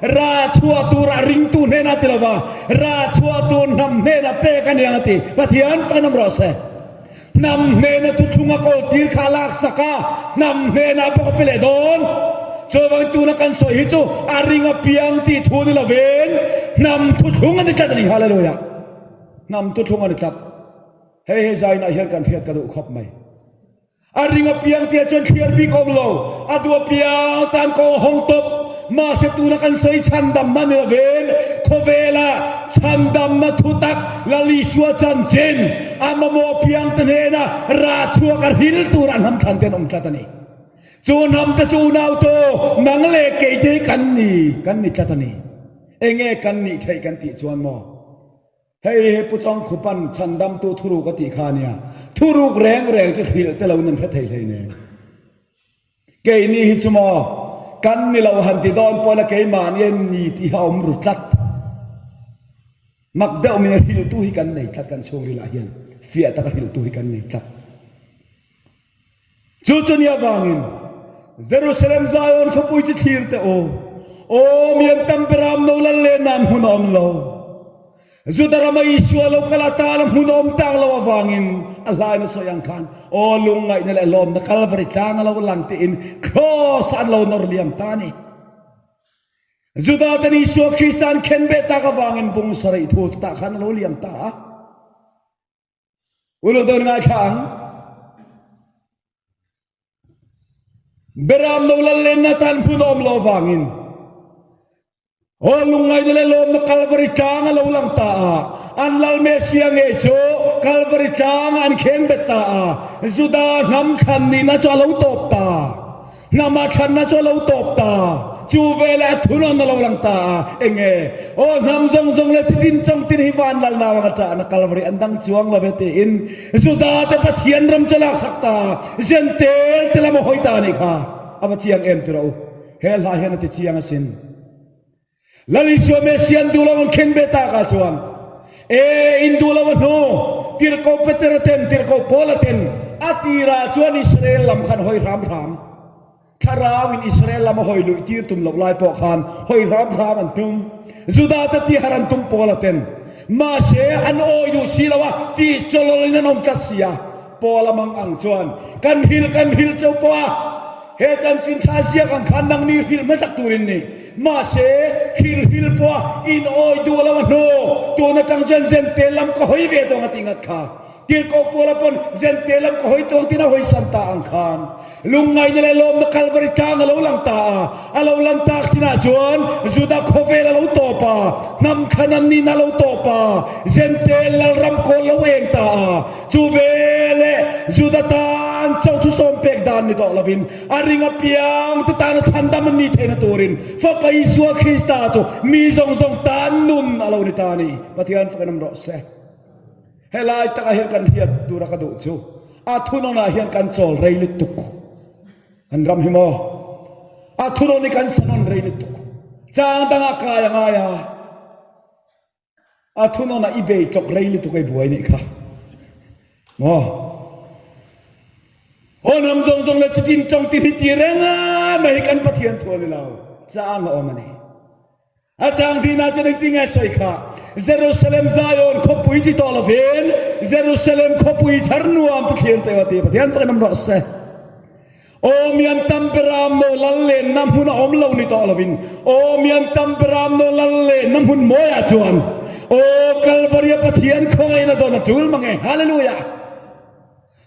Speaker 1: Rah chhuah tur a ringtu hnenah ti lova, rah chhuah tur hnam hnenah pek a ni ang a ti. Pathian kan awm rawh se. Hnam hnena thuthlung a kawl tir kha a laksak a, hnam hnenah bawk a pe leh dawn. Chuvangin tuna kan sawi hi chu a ring apiang tih thu ni lovin hnam thuthlung a ni tlat a ni. Hallelujah. Hnam thuthlung a ni tlat. Hei hei zainah hian kan hriat ka duh khawp mai. A ring apiang tia chuan thliar bik awm lo, a duh apiang tan kawng a hawng tawp. Mahse tuna kan sawi chhandamna ni lovin khawvela chhandamna thutak Lal Isua chanchin a mamawh apiang te hnena rah chhuak a hril tur a hnam thlan te an awm tlat a ni. Chu hnam te chu unau tu nang leh kei te hi kan ni, kan ni tlat a ni. Enge kan nih theih kan tih chuan maw? Hei hi Pu Chawngkhupan chhandamtu thuruk a tih kha a nia. Thuruk reng reng chu hrilh te loin an hre thei hlei nen. Keini hi chu maw kan ni lo han ti dawn pawh ila keimahni a ni tih hi a awm ru tlat. Mak deuh min a hrilhtu hi kan nei tlat kan chhungrilah hian fiah taka hrilhtu hi kan nei tlat. Chu chu ni avangin Jerusalem Zion khawpui chu thlir teh u, aw mi an tam beram no lal leh nan hmun a awm lo. Juda rama Isua lo kal atan a hmun a awm tak lo avangin a hlain a sawi ang khan, aw lungngaihna leh lawmna Kalvari tlang a lo lang tiin Kraws ah an lo nawr liam ta a ni. Juda ten Isua Krista an khenbeh tak avangin bung sarih thu chutah khan a lo liam ta a. Uluk deuh in ngaithla ang. Beram no lal lenna tan hmun a awm lo avangin aw lungngaihna leh lawmna Kalvari tlang a lo lang ta a. An Lal Messia ngei chu Kalvari tlangah an kheng bet ta a, Juda hnam thlan nihna chu a lo tawp ta. Hnama thlanna chu a lo tawp ta. Chu veleh a thunawn a lo lang ta a, enge aw hnam zawng zawng leh chitin chawng tin hi van lal nau anga ṭahna Kalvari an dang chuang lo ve tiin Juda te Pathian ram chu a laksak ta a, Zentel te lam a hawi ta a nih kha. A va chiang em ti rawh u. He hla hian a ti chiang asin. Lal Isua Messiah an duh lo an khen ve tak ah chuan e in duh lo a hnu tirhkoh Peter a ten tirhkoh Paul a ten a tirah chuan Israel lam khan hawi hram hram thlarau in Israel lam a hawi luih tir tum loh lai pawh khan hawi hram hram an tum Juda te tihar an tum Paul a ten mahse an awi duh si lo a tih chawlawlh in an awm tlat si a Paul a mang ang chuan kan hil kan hil cheu pawh a he chanchin thla ziak ang khan nangni hrilh hmasak turin ni. Mahse, hrilhhil pawh in awi duh lo a hnu, tun atang chuan Zente lam ka hawi ve tawng a ti ngat kha. Tirhkoh Paula pawn Zente lam ka hawi tawng tiin a hawisan ta ang khan lungngaihna leh lawmna Kalvari tlang a lo lang ta a. A lo lang tak chinah chuan Juda khawvel a lo tawp a, hnam thlan an nihna a lo tawp a, Zente lalram kawl lo eng ta a. Chu veleh Juda tan chauh thusawm pek dan ni tawh lovin A ring apiang te tana chhandam an nih theihna turin Fapa Isua Krista chu mi zawng zawng tan nun a lo ni ta a ni. Pathian fakin awm rawh se. Helai takah hian kan hriat tura ka duh chu a thunawnah hian kan chawl rei lutuk. Kan ram hi maw? A thunawn hi kan sanawn rei lutuk. Chang dangah kai a ngai a. A thunawn ah i bei tlawk rei lutuk ei buai nih kha maw. Haw hnam zawng zawng le chitin tawng ti hi ti reng a mai hi kan Pathian thu a ni lo. Chang a awm a ni. A chang dina chuan engtin nge sawi kha Jerusalem Zion khawpui ti tawh lovin Jerusalem khawpui thar nuam chu thlir teh a ti Pathian fakin awm rawh se. Aw mian tam beram no lal lenna hmun a awm lo ni tawh lovin, aw mian tam beram no lal lenna hmun mawiah chuan, aw Kalvaria Pathian khawngaihna dawn a tul mang e. Hallelujah!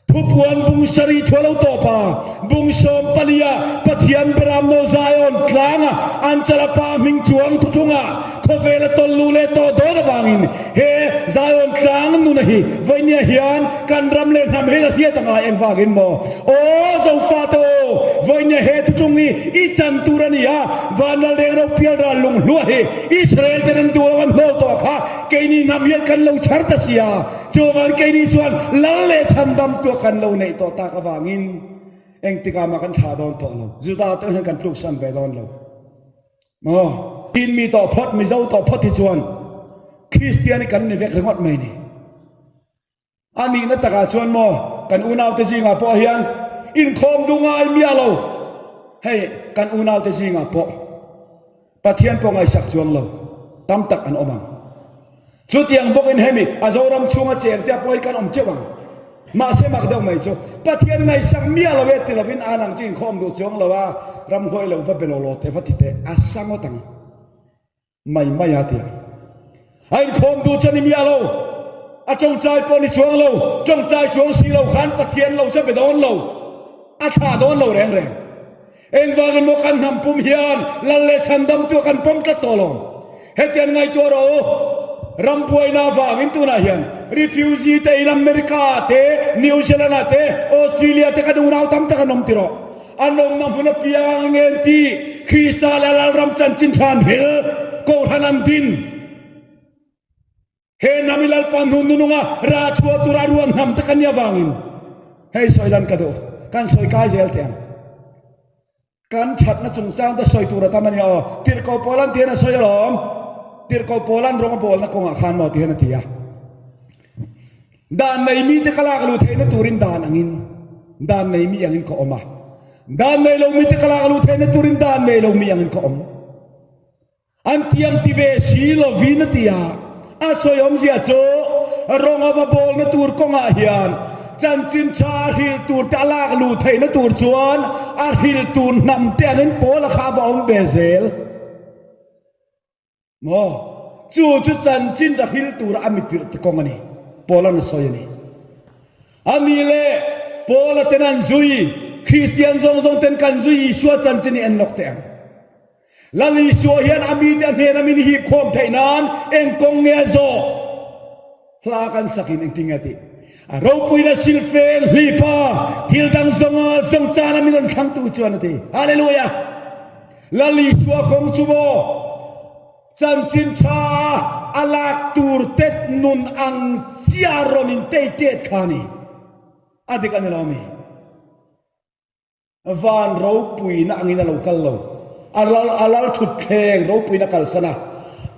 Speaker 1: Thupuan bung sarih thu a lo tawp a, bung sawmpalia Pathian beram no Zion tlanga an chalapa hming chuang thuthlunga khawvela tawlh luh leh tawh dawn avangin he Zion tlang nuna hi vawinia hian kan ram leh hnam hi la hriat a ngai engvangin maw? Aw Zofate aw, vawinia he thutlung hi i chan tur a ni a, Vanlal reng ro pial ral lunghlua hi Israel ten an duh lo an hnawl tawh kha keini hnam hian kan lo chhar ta si a, chuvan keini chuan lal leh chhandam tuah kan lo neih tawh tak avangin engtikah mah kan thlah dawn tawh lo, Juda te hian kan tluksan ve dawn lo. Maw? Chin mi tawh phawt, Mizo tawh phawt hi chuan Kristian hi kan ni vek ringawt mai ni. A nihna takah chuan maw kan unaute zingah pawh hian inkhawm duh ngai miah lo. Hei kan unaute zingah pawh Pathian pawh ngaihsak chuang lo tam tak an awm ang. Chutiang bawkin hemi a Zoram chhunga chengte a pawh hi kan awm teuh ang. Mahse mak deuh mai chu Pathian ngaihsak miah lo e ti lovin an ang chu inkhawm duh chuang lo a, ramhuai lo va be law law teh va ti teh a sa ngawt ang. Mai mai a ti a. A inkhawm duh chu a ni miah lo. A tawngtai pawh a ni chuang lo. Tawngtai chuang si lo khan Pathian lo chu a be dawn lo. A thlah dawn lo reng reng. Engvangin maw kan hnam pum hian Lal leh Chhandamtu a kan pawm tlat tawh lo. Hetiang ngaihtuah rawh u. Ram buaina avangin tunah hian refugee te in America ah te, New Zealand ah te, Australia te kan unau tam tak an awm ti rawh. An awmna hmun apiang ngen ti Krista leh Lalram chanchin thlan hril Kohhran an din. He hnam i Lalpa hnu nununga rah chhuah tur a ruan hnam te kan nih avangin hei sawi lan ka duh. Kan sawi kai zel teh ang. Kan thatna chungchang te sawi tur a tam a nia aw. Tirhkoh Paulan ti hian a sawi alawm. Tirhkoh Paulan rawng a bawlna kawngah khan maw ti hian a ti a. Dan nei mite ka lak luh theihna turin dan angin dan nei mi angin ka awm a. Dan nei lo mite ka lak luh theihna turin dan nei lo mi angin ka awm. An tiang ti ve si lovin a ti a. A sawi awmzia chu rawng a va bawlna tur kawngah hian chanchin tha a hrilh tur te a lak luh theihna tur chuan a hrilh tur hnam te angin Paula kha a va awm ve zel. Maw? Chu chu chanchin a hril tura a mitirh te kawng a ni. Paula'n a sawi a ni. A mi leh Paula ten an zui, Kristian zawng zawng ten kan zui Isua chanchin hi en lawk teh ang. Lal Isua hian a mite a hnena min hip khawm theih nan eng kawng nge a zawh? Hla kan sakin engtin nge tih? A ropuina silfen hlipa thil dang zawnga zawng cana min rawn thlangtu chuan a ti. Hallelujah! Lal Isua kawng chu maw chanchin tha a lak tur te nun ang chiah rawn in tei tet kha a ni. A dik a ni lo mi? Van ropuina angin a lo kal lo. A lal a lal thutthleng ropuina kalsan a,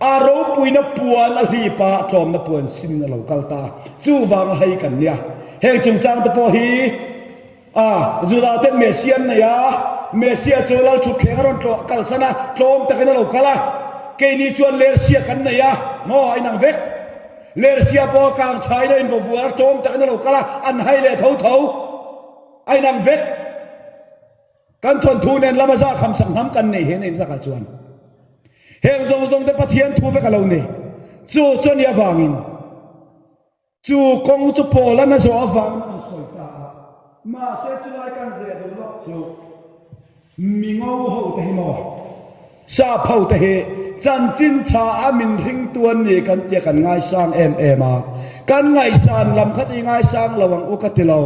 Speaker 1: a ropuina puan a hlip a, tlawmna puan sinin a lo kal ta. Chuvanga hei kan nia. Heng chungchang te pawh hi a Juda ten Messia an nei a, Messia chu lal thutthleng a rawn tlawh kalsan a, tlawm takin a lo kal a. Keini chuan Lersia kan nei a, maw a inang vek. Lersia pawh a kang thain a invavual a, tlawm takin a lo kal a, an hai leh tho tho. A inang vek. Kan thawnthu nen lama za kham sak hnam kan nei he nei lakah chuan heng zawng zawng te Pathian thu vek a lo ni. Chu chu a nih avangin chu kawng chu Paul-an a zawh avangin a rawn sawi ta a. Mahse chulai kan zeh duh lawk chu Mingo ho te hi maw Sap ho te hi chanchin tha a min ringtu an ni kan tia kan ngaisang em em a, kan ngaihsan lam kha chu i ngaisang lo ang u ka ti lo.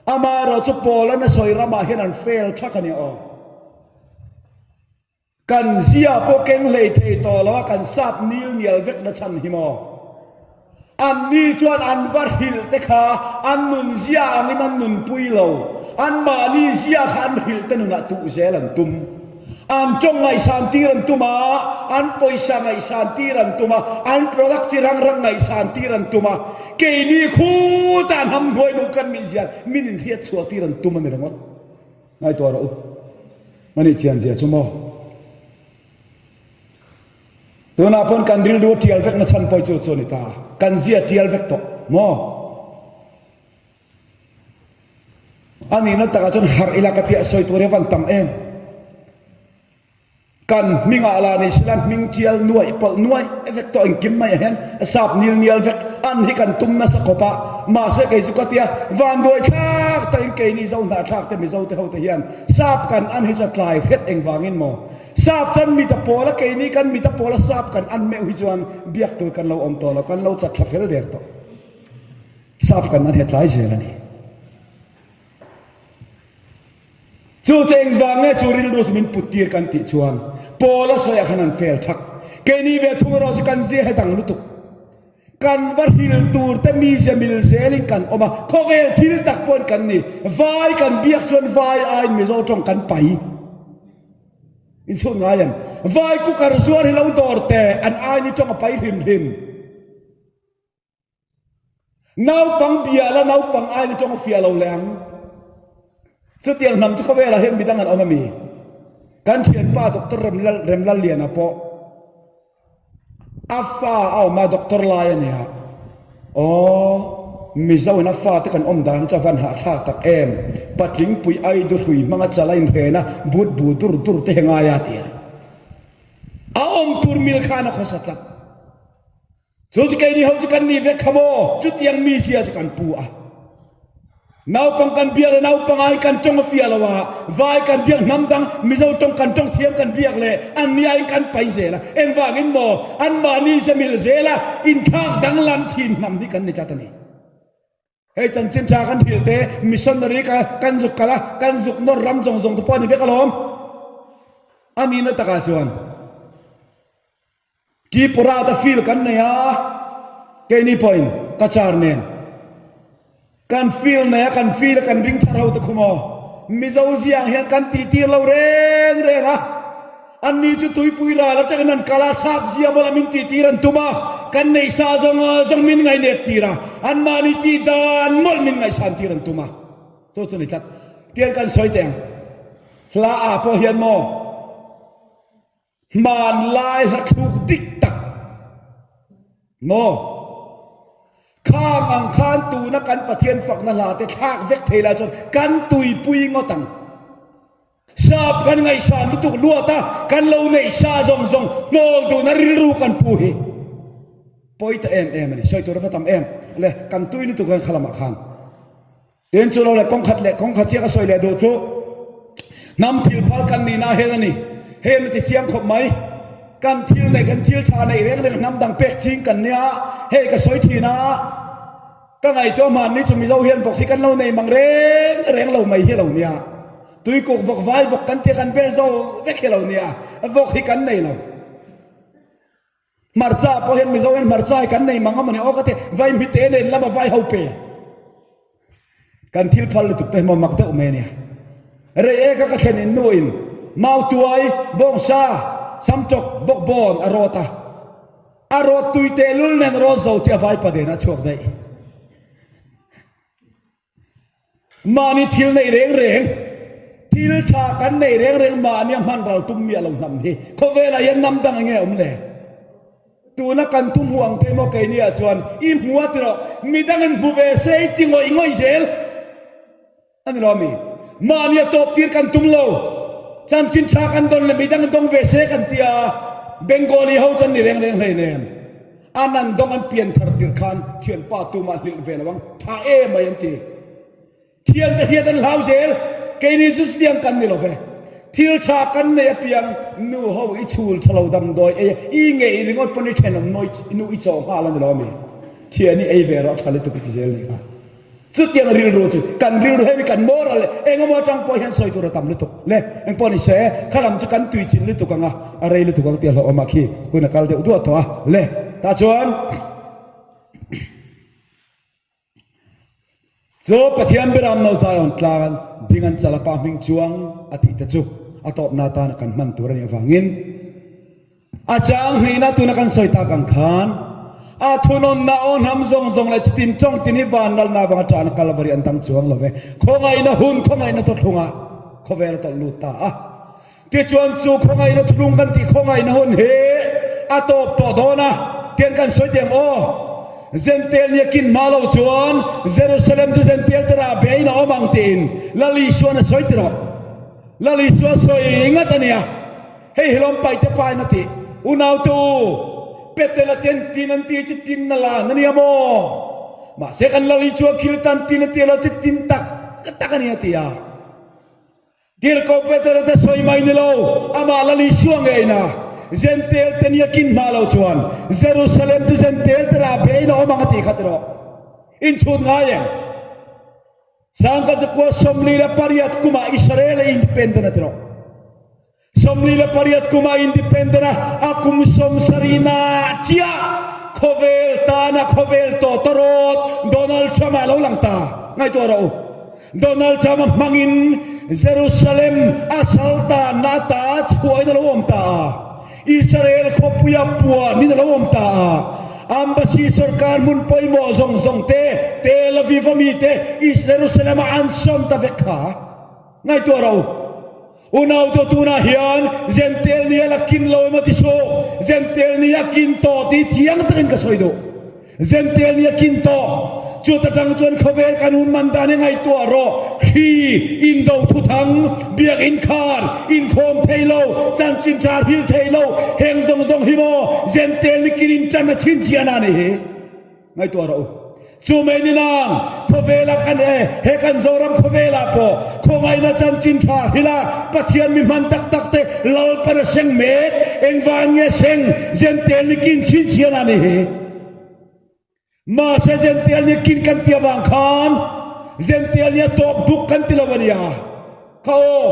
Speaker 1: Amaherawh chu Paul-an a sawi ramah hian an fail thak a ni aw. Kan zia pawh keng hlei thei tawh lo a, kan sap nil nial vek na chhan hi maw. Anni chuan an va hrilh te kha an nun zia angin an nunpui lo. Anmahni zia kha an hrilh te nunah tuh zel an tum. An tawng ngaihsan tir an tum a, an pawisa ngaihsan tir an tum a, an product chi rang rang ngaihsan tir an tum a. Keini khutah hnam hnuai duh kan nih zian min inhriat chhuah tir an tum a ni ringawt. Ngaihtuah rawh u. Ani chian zia chu maw? Tunah pawn kan rilru a tial vekna chhan pawh chu chu a ni ta. Kan zia tial vek tawh maw? A nihna takah chuan harh ila ka tih a sawi tur hi a van tam em. Kan hmingah lah ni sila hming tial nuaih pawlh nuaih vek tawh engkim mai ah hian sap nil nial vek an hi kan tum nasa khawp a. Mahse kei chu ka tia vanduai thlak takin keini Zo hnahthlak te Mizo te ho te hian sap kan an hi chu a tlai hret engvangin maw? Sap kan mit a pawl a, keini kan mit a pawl a, sap kan an meuh hi chuan biak tur kan lo awm tawh lo, kan lo chat thla fel der tawh. Sap kan an he tlai zel a ni. Chu chu engvang nge chu rilru chu min put tir kan tih chuan Paul a sawi ah khan an fel thak. Keini ve thung erawh chu kan zia he dang lutuk. Kan va hril tur te mizia mil zelin kan awm a, khawvel thil tak pawhin kan ni. Vai kan biak chuan vai aiin Mizo tawng kan pai. Inchhun ngai em? Vai cooker zuar hi lo dawr teh, an ai ni tawng a pai hrim hrim. Naupang bia la naupang ai ni tawng a fiah lo leh ang. Chutiang hnam chu khawvelah hian midang an awm ami? Kan thianpa Doctor Remlal Remlalliana pawh A fa a awm a, doctor lai a nia. Aw, Mizo in a fate kan awm dan hi chu a van hahthlak tak em. Patling pui ai du hrui hmang a chal a inhren a, but bu dur dur te hi ngai a ti a. A awm tur mil khan a khawsa tlat. Chu chu keini ho chu kan nih vek kha maw? Chutiang mizia chu kan pu a. Naupang kan biak le naupang ai kan tawng a fiah lo a, vai kan biak hnam dang Mizo tawng kan tawng thiam kan biak le anni aiin kan pai zel a, engvangin maw anmahni ze mil zel a inthlak danglam thin hnam hi kan ni tlat a ni. Hei chanchin tha kan hrilh te missionary ka kan zuk kal a, kan zuk nawr ram zawng zawng te pawh a ni vek alawm. A nihna takah chuan. Tripura te field kan nei a, keini pawhin Cachar nen kan field nei a, kan field a kan ring thar ho te khu maw Mizo ziang hian kan tih tir lo reng reng a, anni chu tuipui ral atangin an kal a, sap zia mawlh a min tih tir an tum a, kan neih sa zawng zawng min ngaihnep tir a, anmahni tih dan mawlh min ngaihsan tir an tum a, chu chu ni tlat tiang kan sawi teh ang hla ah pawh hian maw. Hmanlai hla thluk dik tak maw? Khang ang khan tuna kan Pathian fakna hla te thlak vek thei lai chuan kan tuipui ngawt ang. Sap kan ngaihsan lutuk luat a, kan lo neih sa zawng zawng hnawl duhna rilru kan pu hi pawi ta em em a ni. Sawi tur a va tam em le, kan tui lutuk hian khalamah khan. Tin chu lo leh kawng khat leh kawng khat chiah ka sawi leh duh chu hnam thil phal kan nihna hian a ni. Hei an ti chiang khawp mai. Kan thil neih kan thil tha neih reng reng hnam dang pek ching kan nia, hei ka sawi thin a, ka ngaihtuah hmanni chu Mizo hian vawk hi kan lo nei mang reng reng lo mai hi lo nia. Tuikuk vawk vai vawk kan tia kan vel zo vek hi lo nia, vawk hi kan nei lo. Hmarcha pawh hian Mizo hian hmarcha hi kan nei mang a mawni aw ka ti, vai hmite nen lama vai ho pe. Kan thil phal lutuk te hi maw mak deuh mai a nia. Rei eka ka thlen in nu in mautuai, bawngsa, samtawk, bawkbawn a rawt a. A rawt tui tehlul nen rawt zo chi a vaipa den a chhuak daih. Mahni thil neih reng reng, thil tha kan neih reng reng mahni a hman ral tum miah lo hnam hi khawvelah hian hnam dang enge awm le? Tuna kan thu hmuh ang te maw keini ah chuan i hmu a tirawh midangin hmu ve se i ti ngawih ngawih zel a ni lo ami? Mahni a tawp tir kan tum lo, chanchin tha kan dawn leh midangin dawng ve se kan ti a, Bengali ho chuan ni reng reng hleinem. An an dawng an pian thar tir khan thianpa tumah hlilh ve lo ang, tha em mai an ti. Thiante hian an hlau zel, keini chu chutiang kan ni lo ve. Thil tha kan nei apiang nu ho i chhul tha lo damdawi ei a, i ngei ringawt pawn i thenawm nawi nu i chawh nghal a ni lo ami? Thian i ei ve rawh tha lutuk i ti zel nih kha. Chutiang rilru chu kan rilru hemi kan moral leh engemaw atang pawh hian sawi tur a tam lutuk le. Engpawh ni se, kha lam chu kan tui chin lutuk ang a, a rei lutuk ang tih a hlauhawm ah khi hun a kal deuh duah tawh a le. Tah chuan. Chu Pathian Beram no Zion tlang an ding an chal a pa hming chuang a tih te chu a tawpna atana kan hman tur a nih avangin A chang hnihna tuna kan sawi tak ang khan a thunawnna aw hnam zawng zawng leh chitin tawng tin hi van lalna avanga ṭahna Kalvari an dang chuang lo ve. Khawngaihna hun khawngaihna thuthlungah khawvel a tawlh lut ta a. Tichuan chu khawngaihna thuthlung kan tih khawngaihna hun hi a tawp tawh dawn a, tiang kan sawi teh ang aw. Zentel nia kin hma lo chuan Jerusalem chu Zentel te rah bein a awm ang tiin Lal Isuan a sawi ti rawh. Lal Isua sawi ngat a nia. Hei hi lawm paite pain a ti. Unaute u, Petela ten tin an ti chu tin na lan a nia maw? Mahse kan Lal Isua khil tan tin a ti lo chu tin tak tak a nia ti a. Tirhkoh Petera te sawi mai ni lo, amah Lal Isua ngeina Zentel te nia kin hma lo chuan Jerusalem chu Zentel te rah bein a awm ang a ti kha ti rawh. Inchhut ngai em? Sangka zakua 48 kumah Israel a independent a ti rawh. 48 kumah independent a, a kum sawmsarihna chiah khawvel tana khawvel tawtawrawt Donald Trump a lo lang ta. Ngaihtuah rawh u. Donald Trump a hmangin Jerusalem a saltanna ata chhuahin a lo awm ta a. Israel khawpuia puanin a lo awm ta a. Embassy sorkar hmun pawimawh zawng zawng te, Tel Aviv a mi te Jerusalem ah an sawn ta vek kha. Ngaihtuah rawh u. Unaute tunah hian Zentel ni a la kin lo emaw ti suh, Zentel ni a kin tawh tih chiang takin ka sawi duh. Zentel ni a kin tawh. Chuta tang chuan khawvel kan hun man dan hi ngaihtuah rawh. Hri, indo thuthang, biakinn khar, inkhawm thei lo, chanchin tha hril thei lo, heng zawng zawng hi maw Zentel ni kin in tan a chhinchhiah na nih hi. Ngaihtuah rawh u. Chu mai ni nang, khawvela kan e, he kan Zoram khawvelah pawh khawngaihna chanchin tha hrila Pathian mi hman tak tak te Lalpan a seng mek, engvang nge seng Zentel ni kin chhinchhiah na nih hi. Mahse Zentel ni kin kan ti avang khan Zentel ni a tawp duk kan ti lo a nia. Kha aw,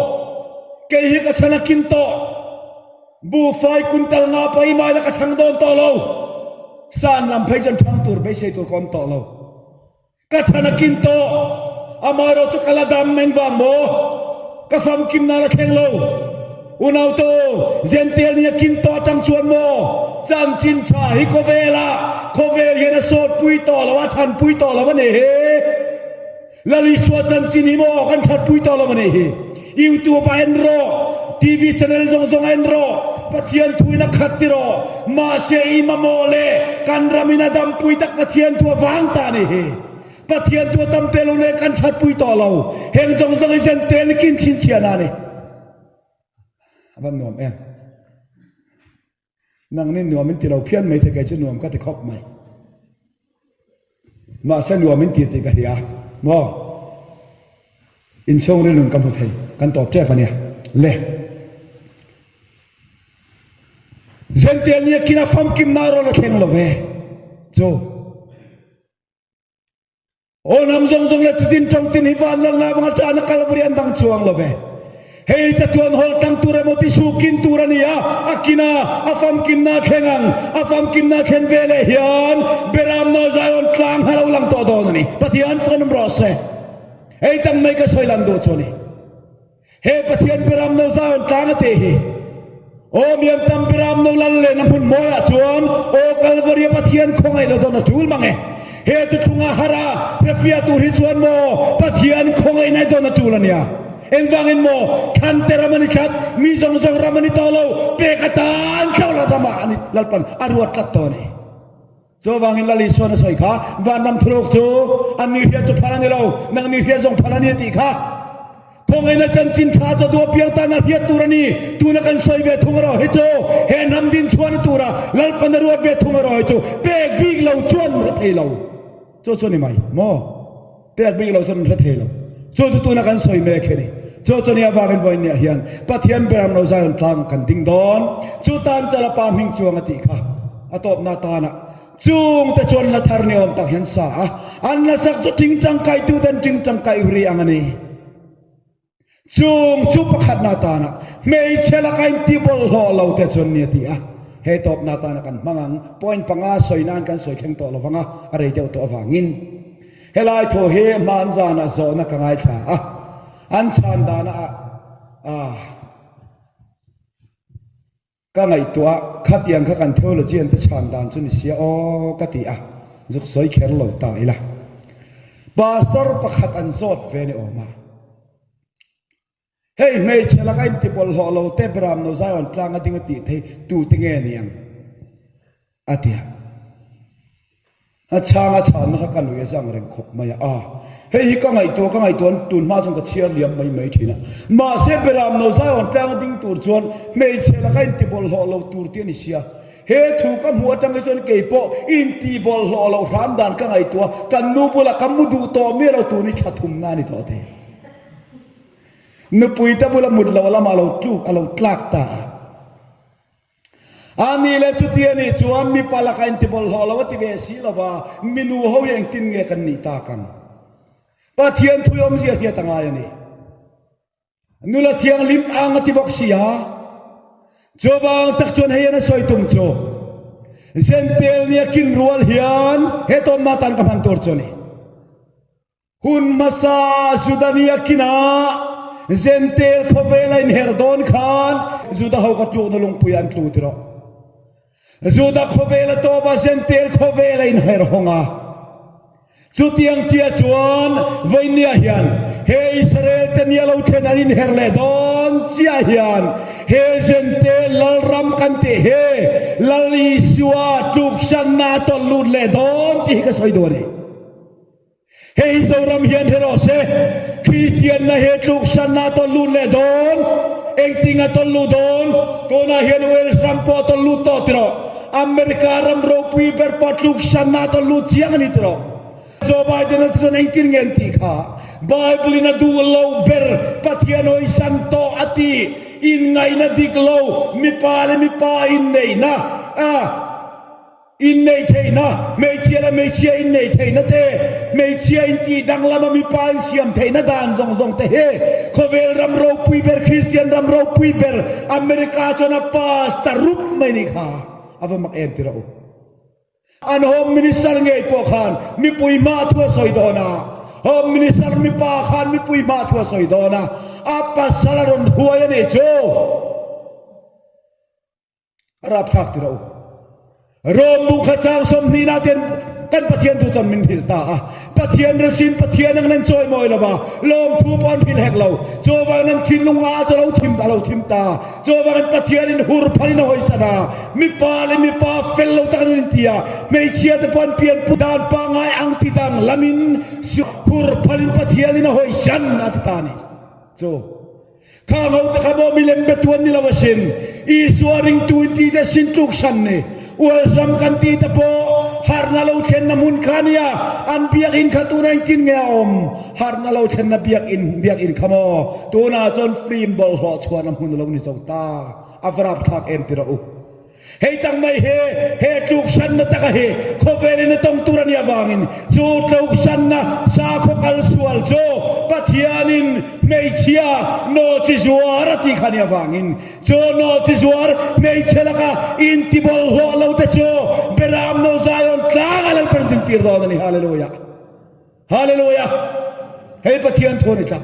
Speaker 1: kei hi ka chhan a kin tawh. Buhfai kuntal nga pai mai la ka thlang dawn tawh lo. San lam phei chuan thlang tur beisei tur ka awm tawh lo. Ka than a kin tawh. Amaherawh chu ka la dam engvang maw? Ka famkim nan a thleng lo. Unaute u, Zentel ni a kin tawh atang chuan maw chanchin tha hi khawvelah khawvel hian a sawtpui tawh lo a, thanpui tawh lo a ni hi. Lal Isua chanchin hi maw kan thatpui tawh lo a nih hi. YouTube ah en rawh, TV channel zawng zawng ah en rawh, Pathian thu in a khat ti rawh. Mahse i mamawh le kan ram in a dampui tak Pathian thu a vang ta a nih hi. Pathian thu a tam te lo le kan thatpui tawh lo. Heng zawng zawng hi zen tel kin chhinchhiahna a ni. A van nuam em. Nangni nuam in ti lo phian mai thei kei chu nuam ka ti khawp mai. Mahse nuam in ti tih ka hria maw? Inchhung rilun ka hmu thei kan tawp tep a nia. Le. Zential ni a kina famkimna rawn a thleng lo ve. Chu. Aw hnam zawng zawng leh chitin tawngtin hi van lalna avanga chahna Kalvari an dang chuang lo ve. Hei chatuan hawl tang tur emaw ti sukin tur a ni a, a kina a famkimna a thleng ang. A famkimna a thlen ve leh hian Beramno Zion tlang kha a lo lang tawh dawn a ni. Pathian fawn rawh se. Hei tam mai ka sawi lang duh chu a ni. He Pathian Beramno Zion tlang a tih hi Aw mian tam Beramno lal lehna hmun mawiah chuan Aw Kalvaria Pathian khawngaihna dawn a tul mang e. He thuthlunga harh a hrefiah tur hi chuan maw Pathian khawngaihna i dawn a tul a nia. Engvangin maw Thlante ram a ni tlat, mi zawng zawng ram a ni tawh lo, pek atan thlauhla ramah a ni Lalpan a ruat tlat tawh a ni. Chuvangin Lal Isuan a sawi kha, Vanram thuruk chu an ni hriat chu phal a ni lo, nang ni hriat zawng phal a ni a tih kha. Khawngaihna chanchin tha chu a duh apiang tan a hriat tur a ni. Tuna kan sawi ve thung erawh hi chu he hnam din chhuahna tura Lalpan a ruat ve thung erawh hi chu pek bik lo chuan hre thei lo. Chu chu a ni mai maw? Pek bik lo chuan an hre thei lo. Chu chu tuna kan sawi mek hi a ni. Chu chu ni avangin vawiinniah hian Pathian Beram lo Zion tlang kan ding dawn. Chu tan chala pa hming chuang a tih kha a tawpna atana chungte chuan la thar ni awm tak hian sa a, an la sak chu tingtang kaituten tingtang kaih ri ang a ni. Chung chu pakhatna atana hmeichhe laka inti bawlhhlawh lo te chuan ni a ti a, he tawpna atana kan hmang ang. Point panga sawi nan kan sawi thleng tawh lo vang a, a rei deuh tawh avangin. Helai thu hi hman zanah zawhna ka ngaithla a, an chhan dana a Ka ngaihtuah a, khatiang kha kan theologian te chhan dan chu ni sia aw ka ti a, zuk sawi kher lo ta ila. Pastor pakhat an zawt ve ni awm a. Hei hmeichhe laka inti bawlhhlawh lo te Bram no Zion tlang a ding a tih thei tu te nge niang? A ti a. A chhang a chhanna kha ka nui a zang reng khawp mai a. A, hei hi ka ngaihtuah ka ngaihtuah an tun hma chuan ka chhiar liam mai mai thin a. Mahse Beram no Zion tlang a ding tur chuan hmeichhe laka intibawlhhlawh lo tur tih a ni sia. He thu ka hmuh atang hi chuan kei pawh intibawlhhlawh loh hram dan ka ngaihtuah kan nu bulah ka mu duh tawh miah lo tur ni thla thumna a ni tawh thei. Nupui te bula mut loh lamah a lo tluk a lo tlak ta a. A nih leh chuti a nih chuan mipa laka intibawlhhlawh lo a ti ve si lo va, minu ho hi engtin nge kan nih tak ang? Pathian thui awmzia hriat a ngai a ni. Nula thianghlim ang a ti bawk si a. Chuvang tak chuan hei an a sawi tum chu Zentel nia kin rual hian he tawnma tan ka hman tur chu a ni. Hun hmasa Juda ni a kinah Jentail khawvel a inher dawn khan Juda ho ka tlukna lungpui an tlu ti rawh. Juda khawvel a tawp a, Jentail khawvel a inher hawng a. Chutiang chiah chuan vawinia hian he Israel te nia lo thlen an inher leh dawn chiah hian he Jentail lalram kan tih hi Lal Isua tluksanna a tawlh lut leh dawn tih hi ka sawi duh a ni. Hei Zoram hian hre rawh se, Kristianna he tluksanna a tawlh lut leh dawn, engtin a tawlh luh dawn? Tunah hian Wales ram pawh a tawlh lut tawh tiraw? America ram ropui ber pawh tluksanna a tawlh lut chiang a ni tiraw? Joe Biden-a te chuan engtin nge an tih kha? Bible-in a duh lo ber Pathian hawisan tawh a ti, inngaihna dik lo, mipa leh mipa inneihna a. Inneih theihna, Hmeichhia leh hmeichhia inneih theihna te, hmeichhia intih danglama mipa insiam theihna dan zawng zawng te hi khawvel ram ropui ber, Kristian ram ropui ber America chuan a pass ta rup mai nih kha a va mak em ti rawh u. An Home Minister ngei pawh khan mipui hma thu a sawi dawn a, Home Minister mipa khan mipui hma thu a sawi dawn a, a pasal a rawn hruai a nih chu. A rapthlak ti rawh u. Rom bu kha chang 20 na ten kan Pathian thu chuan min hrilh ta a. Pathian resin Pathian ang nan chawimawi lo va, lawmthu pawh an hrilh hek lo. Chuvangin an thinlung a chu a lo thim a lo thim ta. Chuvangin Pathian in hur phalin a hawisan a, mipa leh mipa fel lo tak an inti a, hmeichhia te pawh an pianpui dan pangngai ang ti dang lamin hur phalin Pathian in a hawisan a ti ta a ni. Chu. Kha ngo te kha maw milem be tu an ni lo asin. Isua ringtu in ti te sin tluk san ni. Uals ram kan ti te pawh harhna lo thlenna hmun kha nia. An biakinn kha tuna engtin nge a awm? Harhna lo thlenna biakinn biakinn kha maw tunah chuan film bawlhhlawh chhuahna hmun a lo ni zo ta. A va rapthlak em ti rawh u. Hei tak mai hi he tluksanna taka hi khawvelin a tawng tur a nih avangin chu tluksanna sakhaw kal sual chu Pathianin hmeichhia nawhchi zuar a tih kha nih avangin chu nawhchi zuar hmeichhe laka intibawlhhlawh lo te chu Beram no Zion tlangah Lalpan a dintir dawn a ni. Hallelujah! Hallelujah! Hei Pathian thu a ni tlat.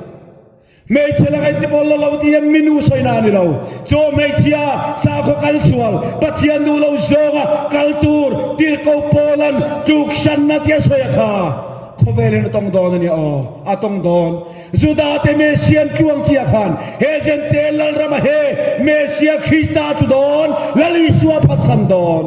Speaker 1: Hmeichhe laka intibawl lo tih hian minu sawina a ni lo. Chu hmeichhia sakhaw kal sual, Pathian duh lo zawnga kal tur tirhkoh Paula'n tluksanna tia sawi a kha. Khawvel hian a tawng dawn a nia aw, a tawng dawn. Judate Messian tluang chiah khan he Jentail lalrama he Messia Krista a tlu dawn, Lal Isua a phatsan dawn.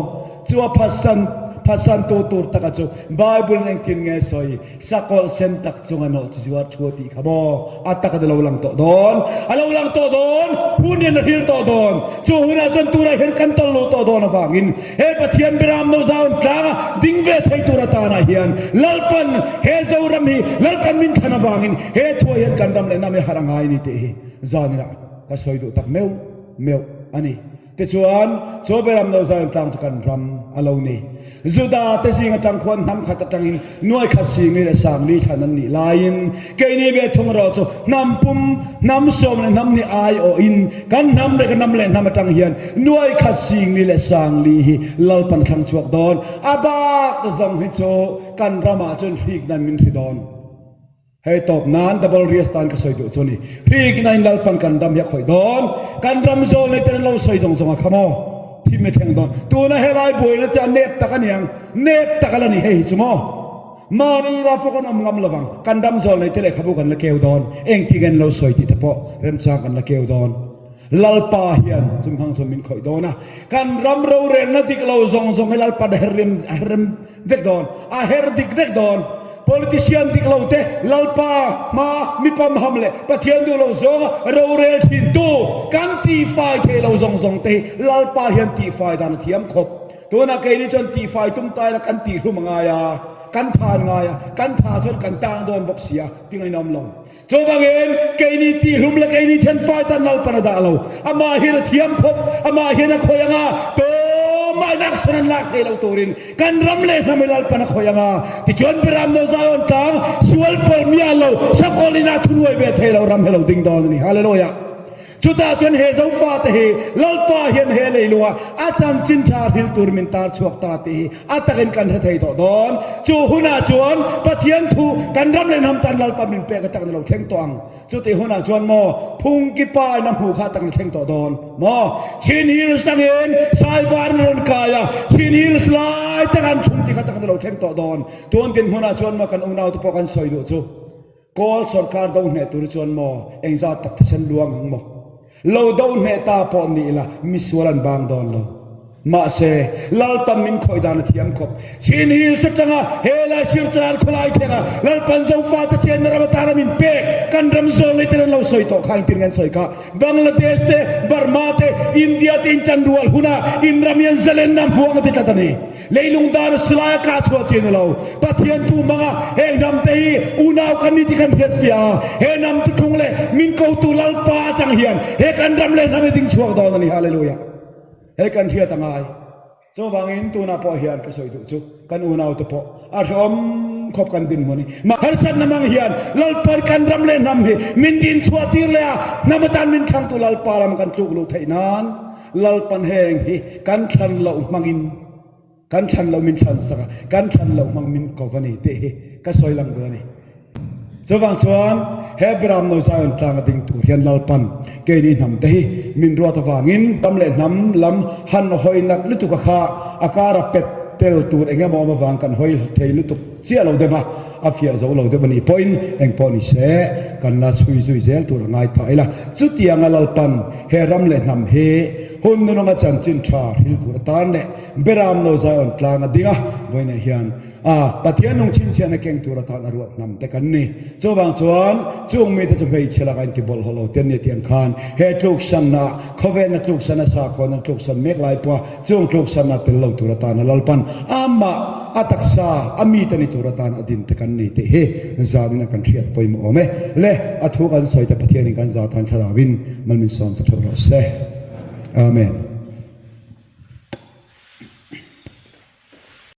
Speaker 1: Chu a phatsan phatsantu tur taka chu Bible-in engtin nge sawi? Sakawlh sen tak chunga nawh chi zuar thu a tih kha maw? A tak a lo lang tawh dawn. A lo lang tawh dawn! Hun hian a hril tawh dawn. Chu hunah chuan tunah hian kan tawlh lo tawh dawn avangin he Pathian Beram no Zion tlanga ding ve thei tur atanah hian Lalpan he Zoram hi Lalpan min thlan avangin he thuah hian kan ram leh hnam hi harh a ngai a ni tih hi zaninah ka sawi duh tak meuh meuh a ni. Tichuan, chu Beram no Zion tlang chu kan ram a lo ni. Juda te zing atang khuan hnam khat atangin nuai khat singli leh sangli thlan an nih laiin keini ve thung erawh chu hnam pum, hnam sawm leh hnam ni aiawhin kan hnam leh ka hnam leh hnam atang hian nuai khat singli leh sangli hi Lalpan thlang chhuak dawn. A bak zawng hi chu kan ramah chuan hrikna min hri dawn. Hei tawp nan double rias tan ka sawi duh chu ni. Hrik na in Lalpan kan ram hi a khawih dawn. Kan ram zawl nei ten an lo sawi zawng zawng a kha maw? Thim i thleng dawn. Tuna helai buaina te a nep tak a niang. Nep tak a la ni hei hi chu maw? Mahni ira pawh kan awm ngam lovang. Kan ram zawl nei te lehkhabu kan la keu dawn. Engtin an lo sawi tih te pawh remchang kan la keu dawn. Lalpa hian chung hmang chuan min khawih dawn a. Kan ram rorelna dik lo zawng zawng hi Lalpan a her rem a her rem vek dawn. A her dik vek dawn. Politician dik lo te Lalpa hma mi pamham leh Pathian duh lo zawnga rorel thin tu kan tihfai thei lo zawng zawng te hi Lalpa hian tihfai dan a thiam khawp. Tunah keini chuan tihfai tum ta ila kan tihhlum a ngai a, kan tha an ngai a, kan tha chuan kan tang dawn bawk si a, ti ngainawm lo. Chuvangin keini tihhlum leh keini thenfai tan Lalpan a dah lo. Amah hian a thiam khawp, amah hian a khawih ang a, tumah in action an lak thei lo turin kan ram leh hnam hi Lalpan a khawih ang a. Tichuan Beram no Zion tlang sual pawl miah lo, sakawl ina thunuai ve thei lo ram hi lo ding dawn a ni. Hallelujah! Chutah chuan he Zofate hi Lalpa hian he leilunga a chanchin tha hril tur min tar chhuak ta tih hi a takin kan hre thei tawh dawn. Chu hunah chuan Pathian thu kan ram leh hnam tan Lalpa min pek a takin a lo thleng tawh ang. Chutih hunah chuan maw phungki pa in a hmuh kha a takin a thleng tawh dawn maw? Chin Hills tangin Saivar in a rawn kai a, Chin Hills lai taka an thlung tih kha takin a lo thleng tawh dawn. Tun dinhmunah chuan maw kan unaute pawh kan sawi duh chu. Kawl sorkar do hneh tur chuan maw engzat tak thisen luang ang maw? Lo do hneh ta pawh ni ila misual an bang dawn lo. Mahse, Lalpan min khawih dan a thiam khawp. Chin Hills atanga helai Sirchar khawlai thlenga Lalpan Zofate chenna ram atana min pek kan ram zawl nei ten an lo sawi tawh kha engtin nge an sawi kha? Bangladesh te, Burma te, India te in tan rual huna in ram hian zalenna hmuang a ti tlat a ni. Leilung dan a silai a kah chhuah chi a ni lo. Pathian tu hmanga heng hnam te hi unau kan ni tih kan hriat fiah a, he hnam tuthung leh min kotu Lalpa atang hian he kan ram leh hnam hi ding chhuak dawn a ni. Hallelujah. Hei kan hriat a ngai. Chuvangin tunah pawh hian ka sawi duh chu kan unau te pawh a hrehawm khawp kan dinhmun hi. Mah harsatna hmang hian Lalpa kan ram leh hnam hi min din chhuah tir leh a, hnam atan min thlangtu Lalpa ram kan tluk luh theih nan Lalpan heng hi kan thlan loh hmangin kan thlan loh min thlan sak a, kan thlan loh hmang min ko va ni tih hi ka sawi lang duh a ni. Chuvang chuan he Beram no Zion tlang a ding tur hian Lalpan keini hnam te hi min ruat avangin ram leh hnam lam han hawi nat lutuk a kha a kara pet tel tur eng emaw awm avang kan hawi thei lutuk chiah lo deuh a, a fiah zo lo deuh a nih pawhin eng pawh ni se kan la chhui zui zel tur a ngai phah ila. Chutianga Lalpan he ram leh hnam hi hun nunawma chanchin tha hril tur atan leh Beram no Zion tlang a ding a, vawiinah hian a Pathian nung chhinchhiahna keng tur atan a ruat hnam te kan ni. Chuvang chuan chung mite chu hmeichhe laka intibawlhhlawh lo te an ni tih ang khan he tluksanna khawvelna tluksanna sakhawn an tluksan mek lai pawha chung tluksanna tel lo tur atana Lalpan amah a taksa a mite ni tur atan a din te kan ni tih hi zanin a kan hriat pawimawh awm e. Le a thu kan sawi te Pathianin kan zatan thlarauin mal min sawm sa theuh rawh se. Amen.